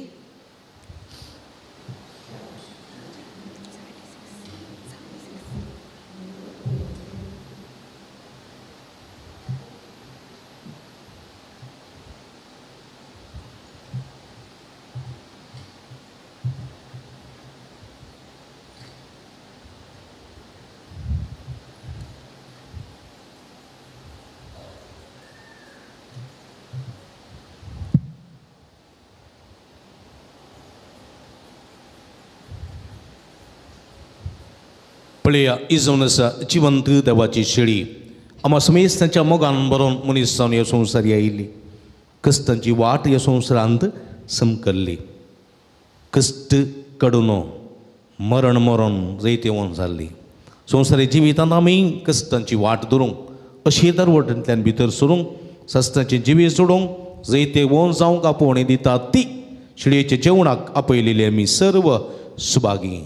पळया इजोवन आसा जिवंत देवाची शेळी आमा समेस्तांच्या मोगान बरोवन मनीस जावन ह्या संवसार आयिल्ली. कश्टांची वाट ह्या संवसारांत समकल्ली. कश्ट कडून मरण मरण जैतेवन जाल्ली. संवसारी जिवितांत आमी कश्टांची वाट धरूंक अशी दरवटेंतल्यान भितर सरूंक सस्तांचें जिवीत सोडूंक जैतेवन जावंक आपोवणी दिता ती शेळयेच्या जेवणाक आपयलेली आमी सर्व सुभागी.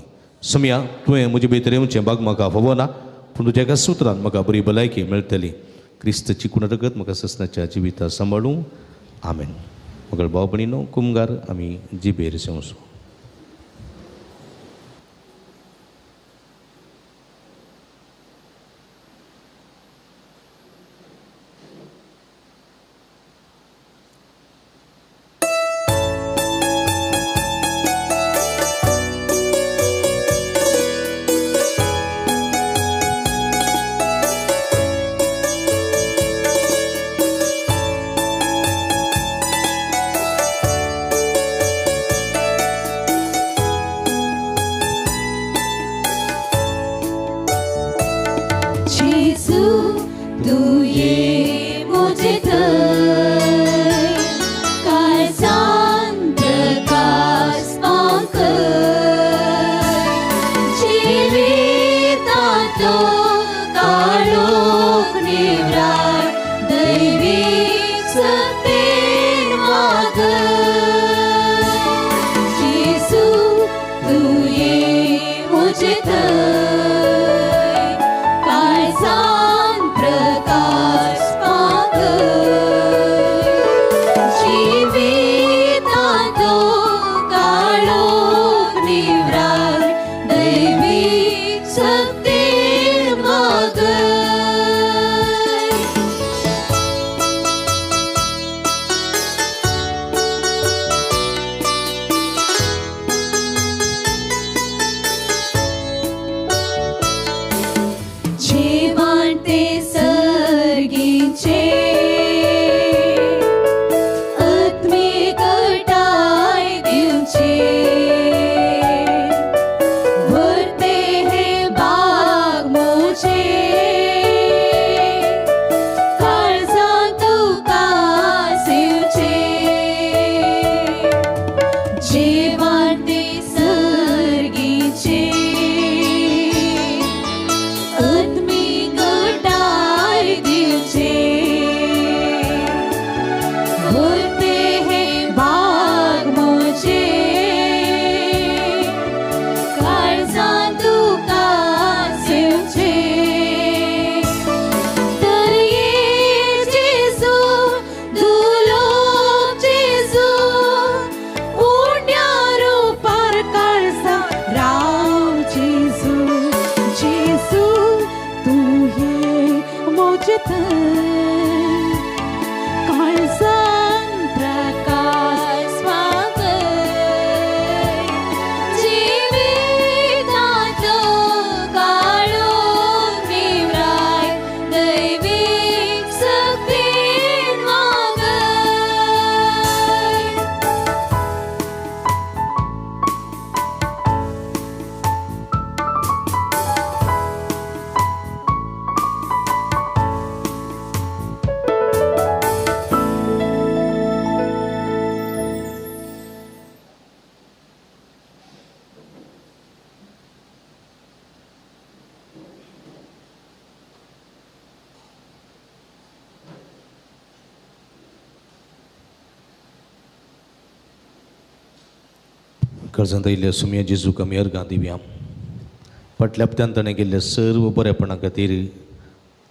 सम्या तुवें म्हजे भितर येवचें बाग म्हाका फावना पूण तुज्या एका सुत्रान म्हाका बरी भलायकी मेळटली. क्रिस्ताची कुणरगत म्हाका ससनाच्या जिविता सांबाळूं. आमेन. मगळ भाव भयणीनो कुमगार आमी जिबेर सेवसो. काळजान प्रकाश वागय जिविताचो काळोख निवराय दैवीक सक्तीन वागय. कर्जांत आयिल्ल्या सुमया जेजूक आमी अर्गां दिवया. फाटल्या हप्त्यान ताणें केल्ल्या सर्व बरेपणा खातीर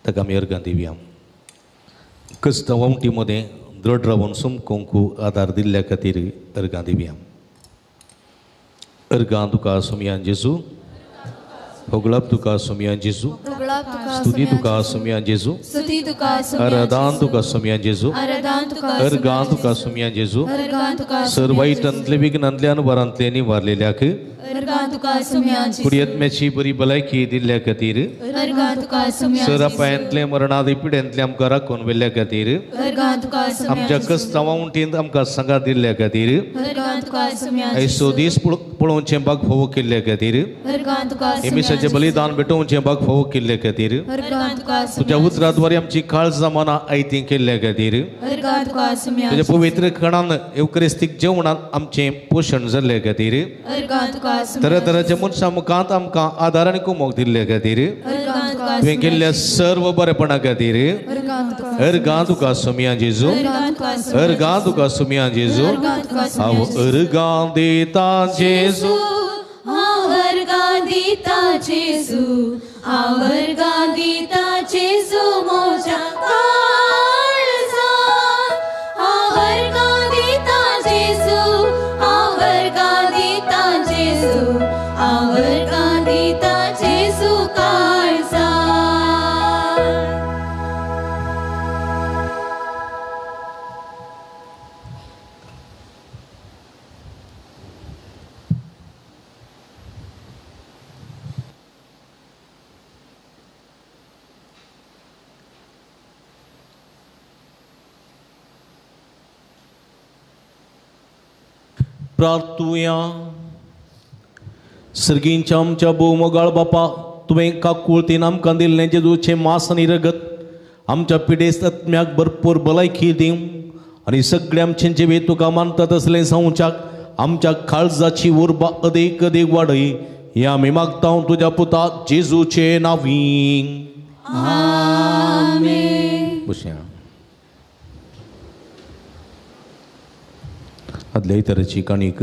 ताका आमी अर्गां दिवया. क्रिस्तांव वावटी मदें दृढ रावन समकोंकू आदार दिल्ल्या खातीर अर्गां दिवया. अर्गां तुका सुमया जेजू, होगळप तुका सुमया जेजू, स्तुती तुका सुमया जेजू, आराधन तुका सुमया जेजू, अर्गां तुका सुमया जेजू. सर वायटांतले विघ्नांतले अनवरांतले निवारलेल्याक कुडयेतम्याची बरी भलायकी दिल्ल्या खातीर, सर अपायांतले मरणादी पिड्यांतले आमकां राखून व्हेल्ल्या खातीर, आमच्या क्रिस्तांवा उंटींत आमकां सांगात दिल्ल्या खातीर, ऐसो दीस पळोवचें भाग फावो केल्ल्या खातीर, हेमिसाचें बलिदान भेटोवचें भाग फावो केल्ल्या खातीर, तुज्या उतराद्वारे आमची काळजां मनां आयतीं केल्ल्या खातीर, तुज्या पवित्र खणान येवक्रिस्तीक जेवणान आमचें पोशण जाल्ल्या खातीर, तरातराच्या मनशां मुखांत आमकां आदार आनी कुमोक दिल्ल्या खातीर, तुवें केल्ल्या सर्व बरेपणा खातीर अर्गां तुका सुमया जेजू, अर्गां तुका सुमया जेजू. हांव अर्गां दिता जेजू, हांव अर्गां दिता जेजू, हांव अर्गां दिता जेजू म्हज्या काळजान. हांव अर्गां दिता जेजू, हांव अर्गां दिता जेजू, हांव अर्गां दिता जेजू काळजान. प्रार्थुया. सर्गींच्या आमच्या भोवमोगाळ बापा, तुवें काकुळतीन आमकां दिल्लें जेजूचें मास आनी रगत आमच्या पिडेस्त आत्म्याक भरपूर भलायकी दिवं आनी सगळे आमचें जिवीत तुका मानता तसलें जावच्याक आमच्या काळजाची उर्बा अदीक अदीक वाडय, हें आमी मागता तुज्या पुता जेजूचे नांवी. आमेन. बसया. आदल्या इतराची काणीक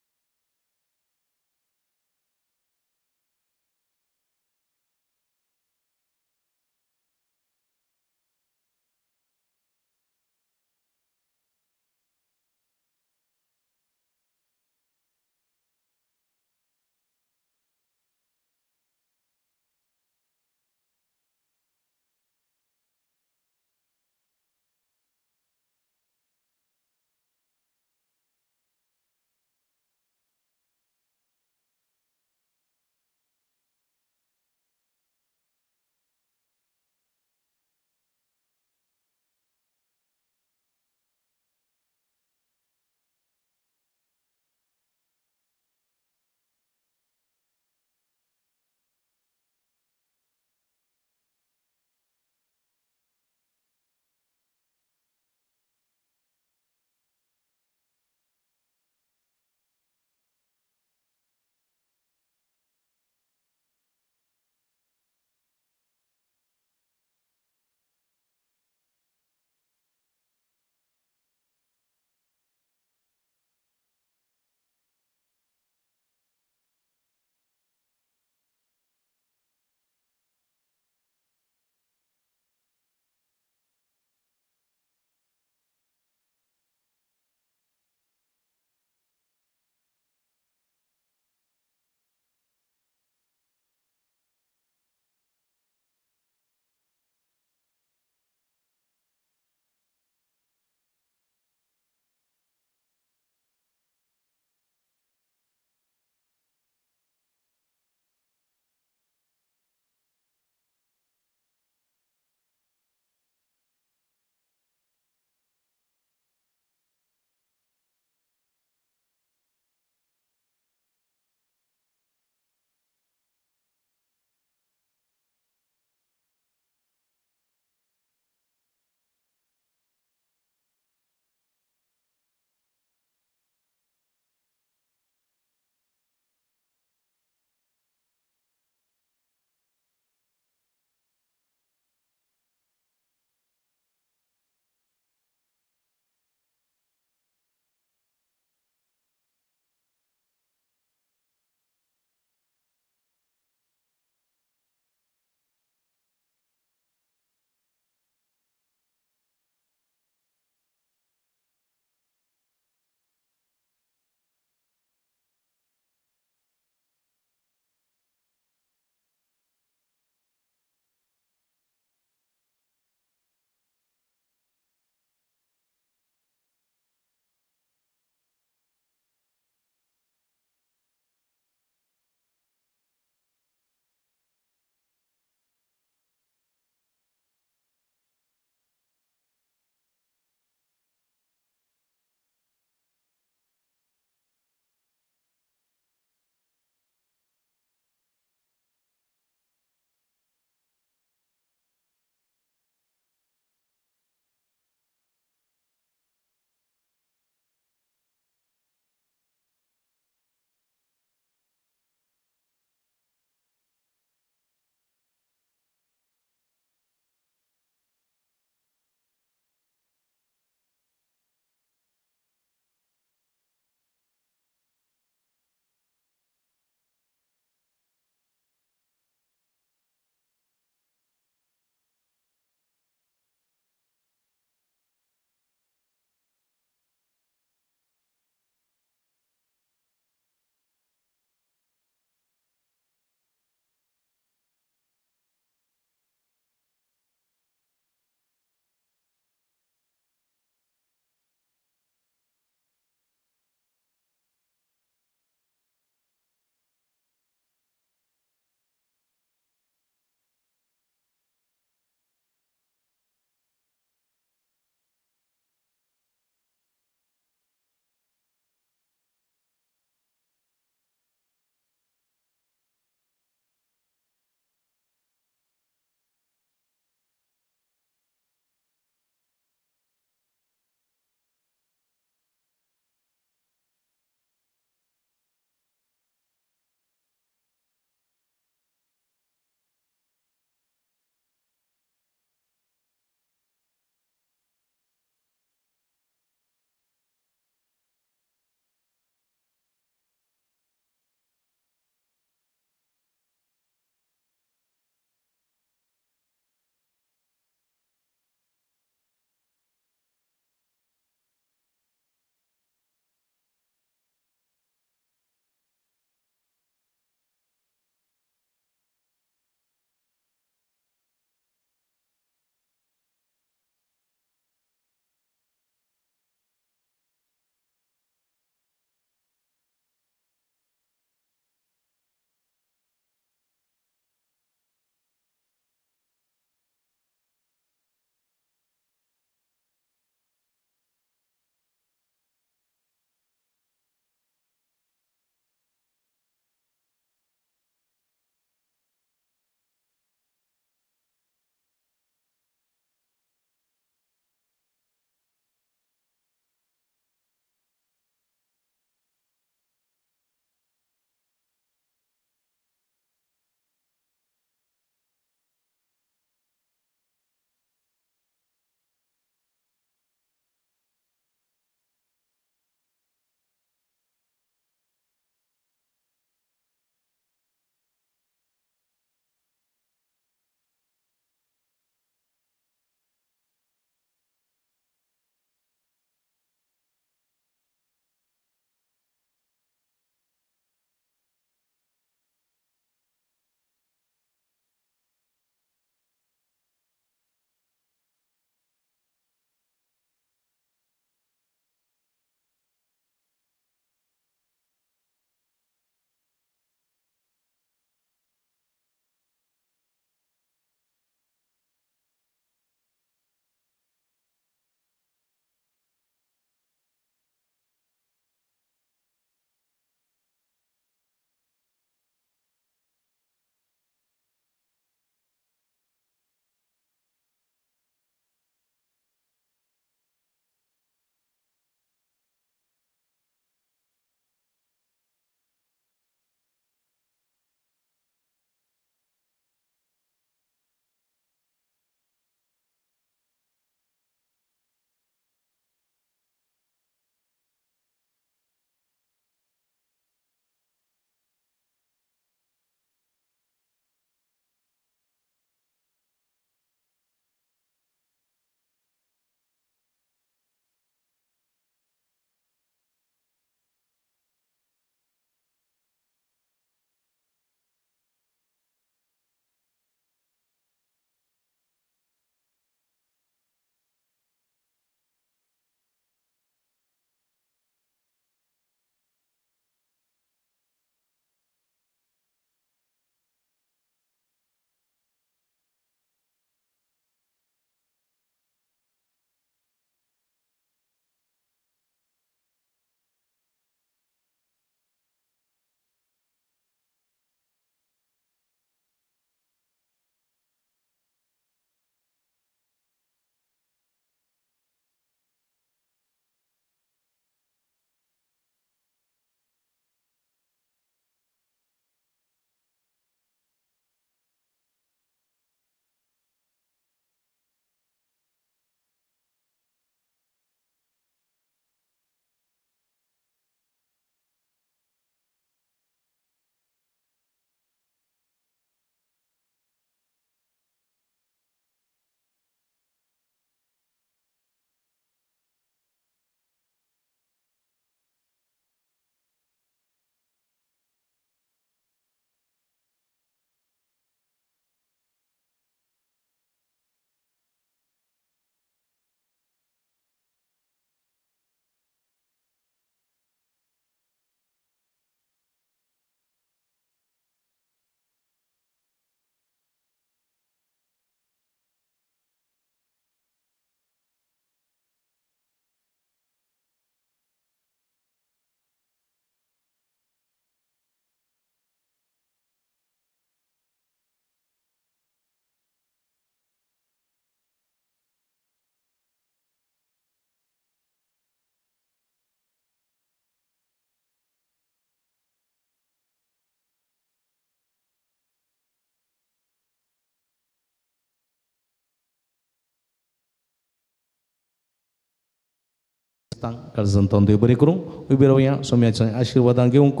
समेस्तांक काळजांत देव बरें करूं. उबी रावया, सोम्याच्या आशिर्वादां घेवंक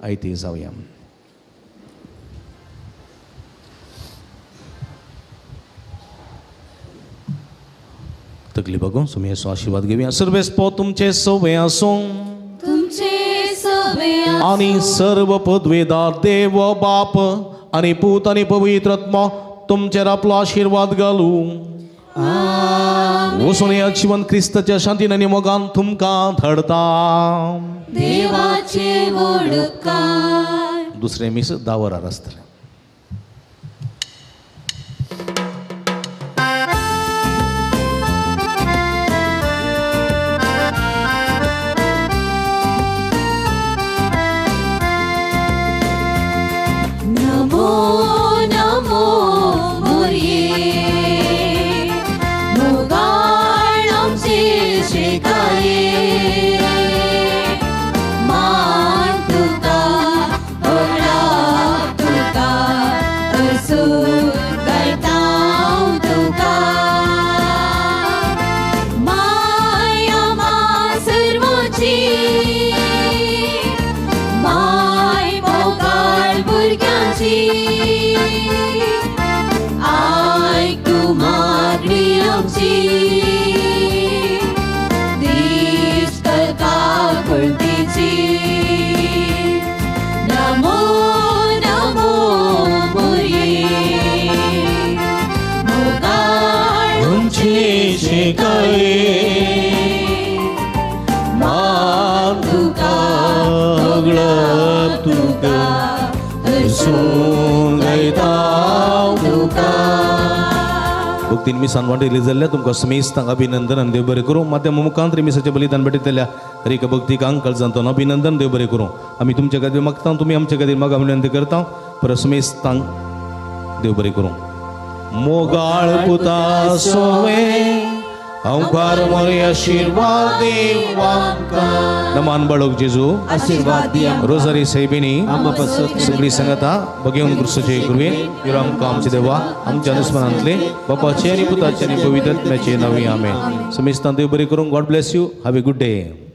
आयती जावया. तकली बघून सोम्याचो आशिर्वाद घेवया. सर्वेस्पो तुमचे सवे आसूं आनी सर्व पदवेदार देव बाप आनी पूत आनी पवित्र आत्मा तुमचेर आपलो आशिर्वाद घालूं. वचून ह्या जिवन क्रिस्ताच्या शांतीन आनी मोगान तुमकां धाडता. देवाचे व्हड उपकार. दुसरें मीस 10 वरार आसतलें. भक्तीन मिसान वांटेली जाल्ल्या तुमकां समेस्तांक अभिनंदन आनी देव बरें करूं. माध्यम मुखांत मिसाचें बलिदान भेटयतल्या हर एका भक्तिकांक काळजांतून अभिनंदन देव बरें करूं. आमी तुमचे खातीर मागता, तुमी आमचे खातीर मागा विनंती करता. परत समेस्तांक देव बरें करूं. मोगाळ पुता सोवे अंकार मोरे आशीर्वाद देवांका. नमान बाळक जेजू आशीर्वाद दिया. रोजारी साहेबिनी सगळी संगता बघेवन क्रिस्तचे कृपे आमकां आमचे देवा आमच्या अनुस्मरणांतले बापाचे आनी पुताचे आनी पवित्र आत्म्याचे नांवी आमेन. समेस्तांक देव बरें करूं. God bless you. Have a good day.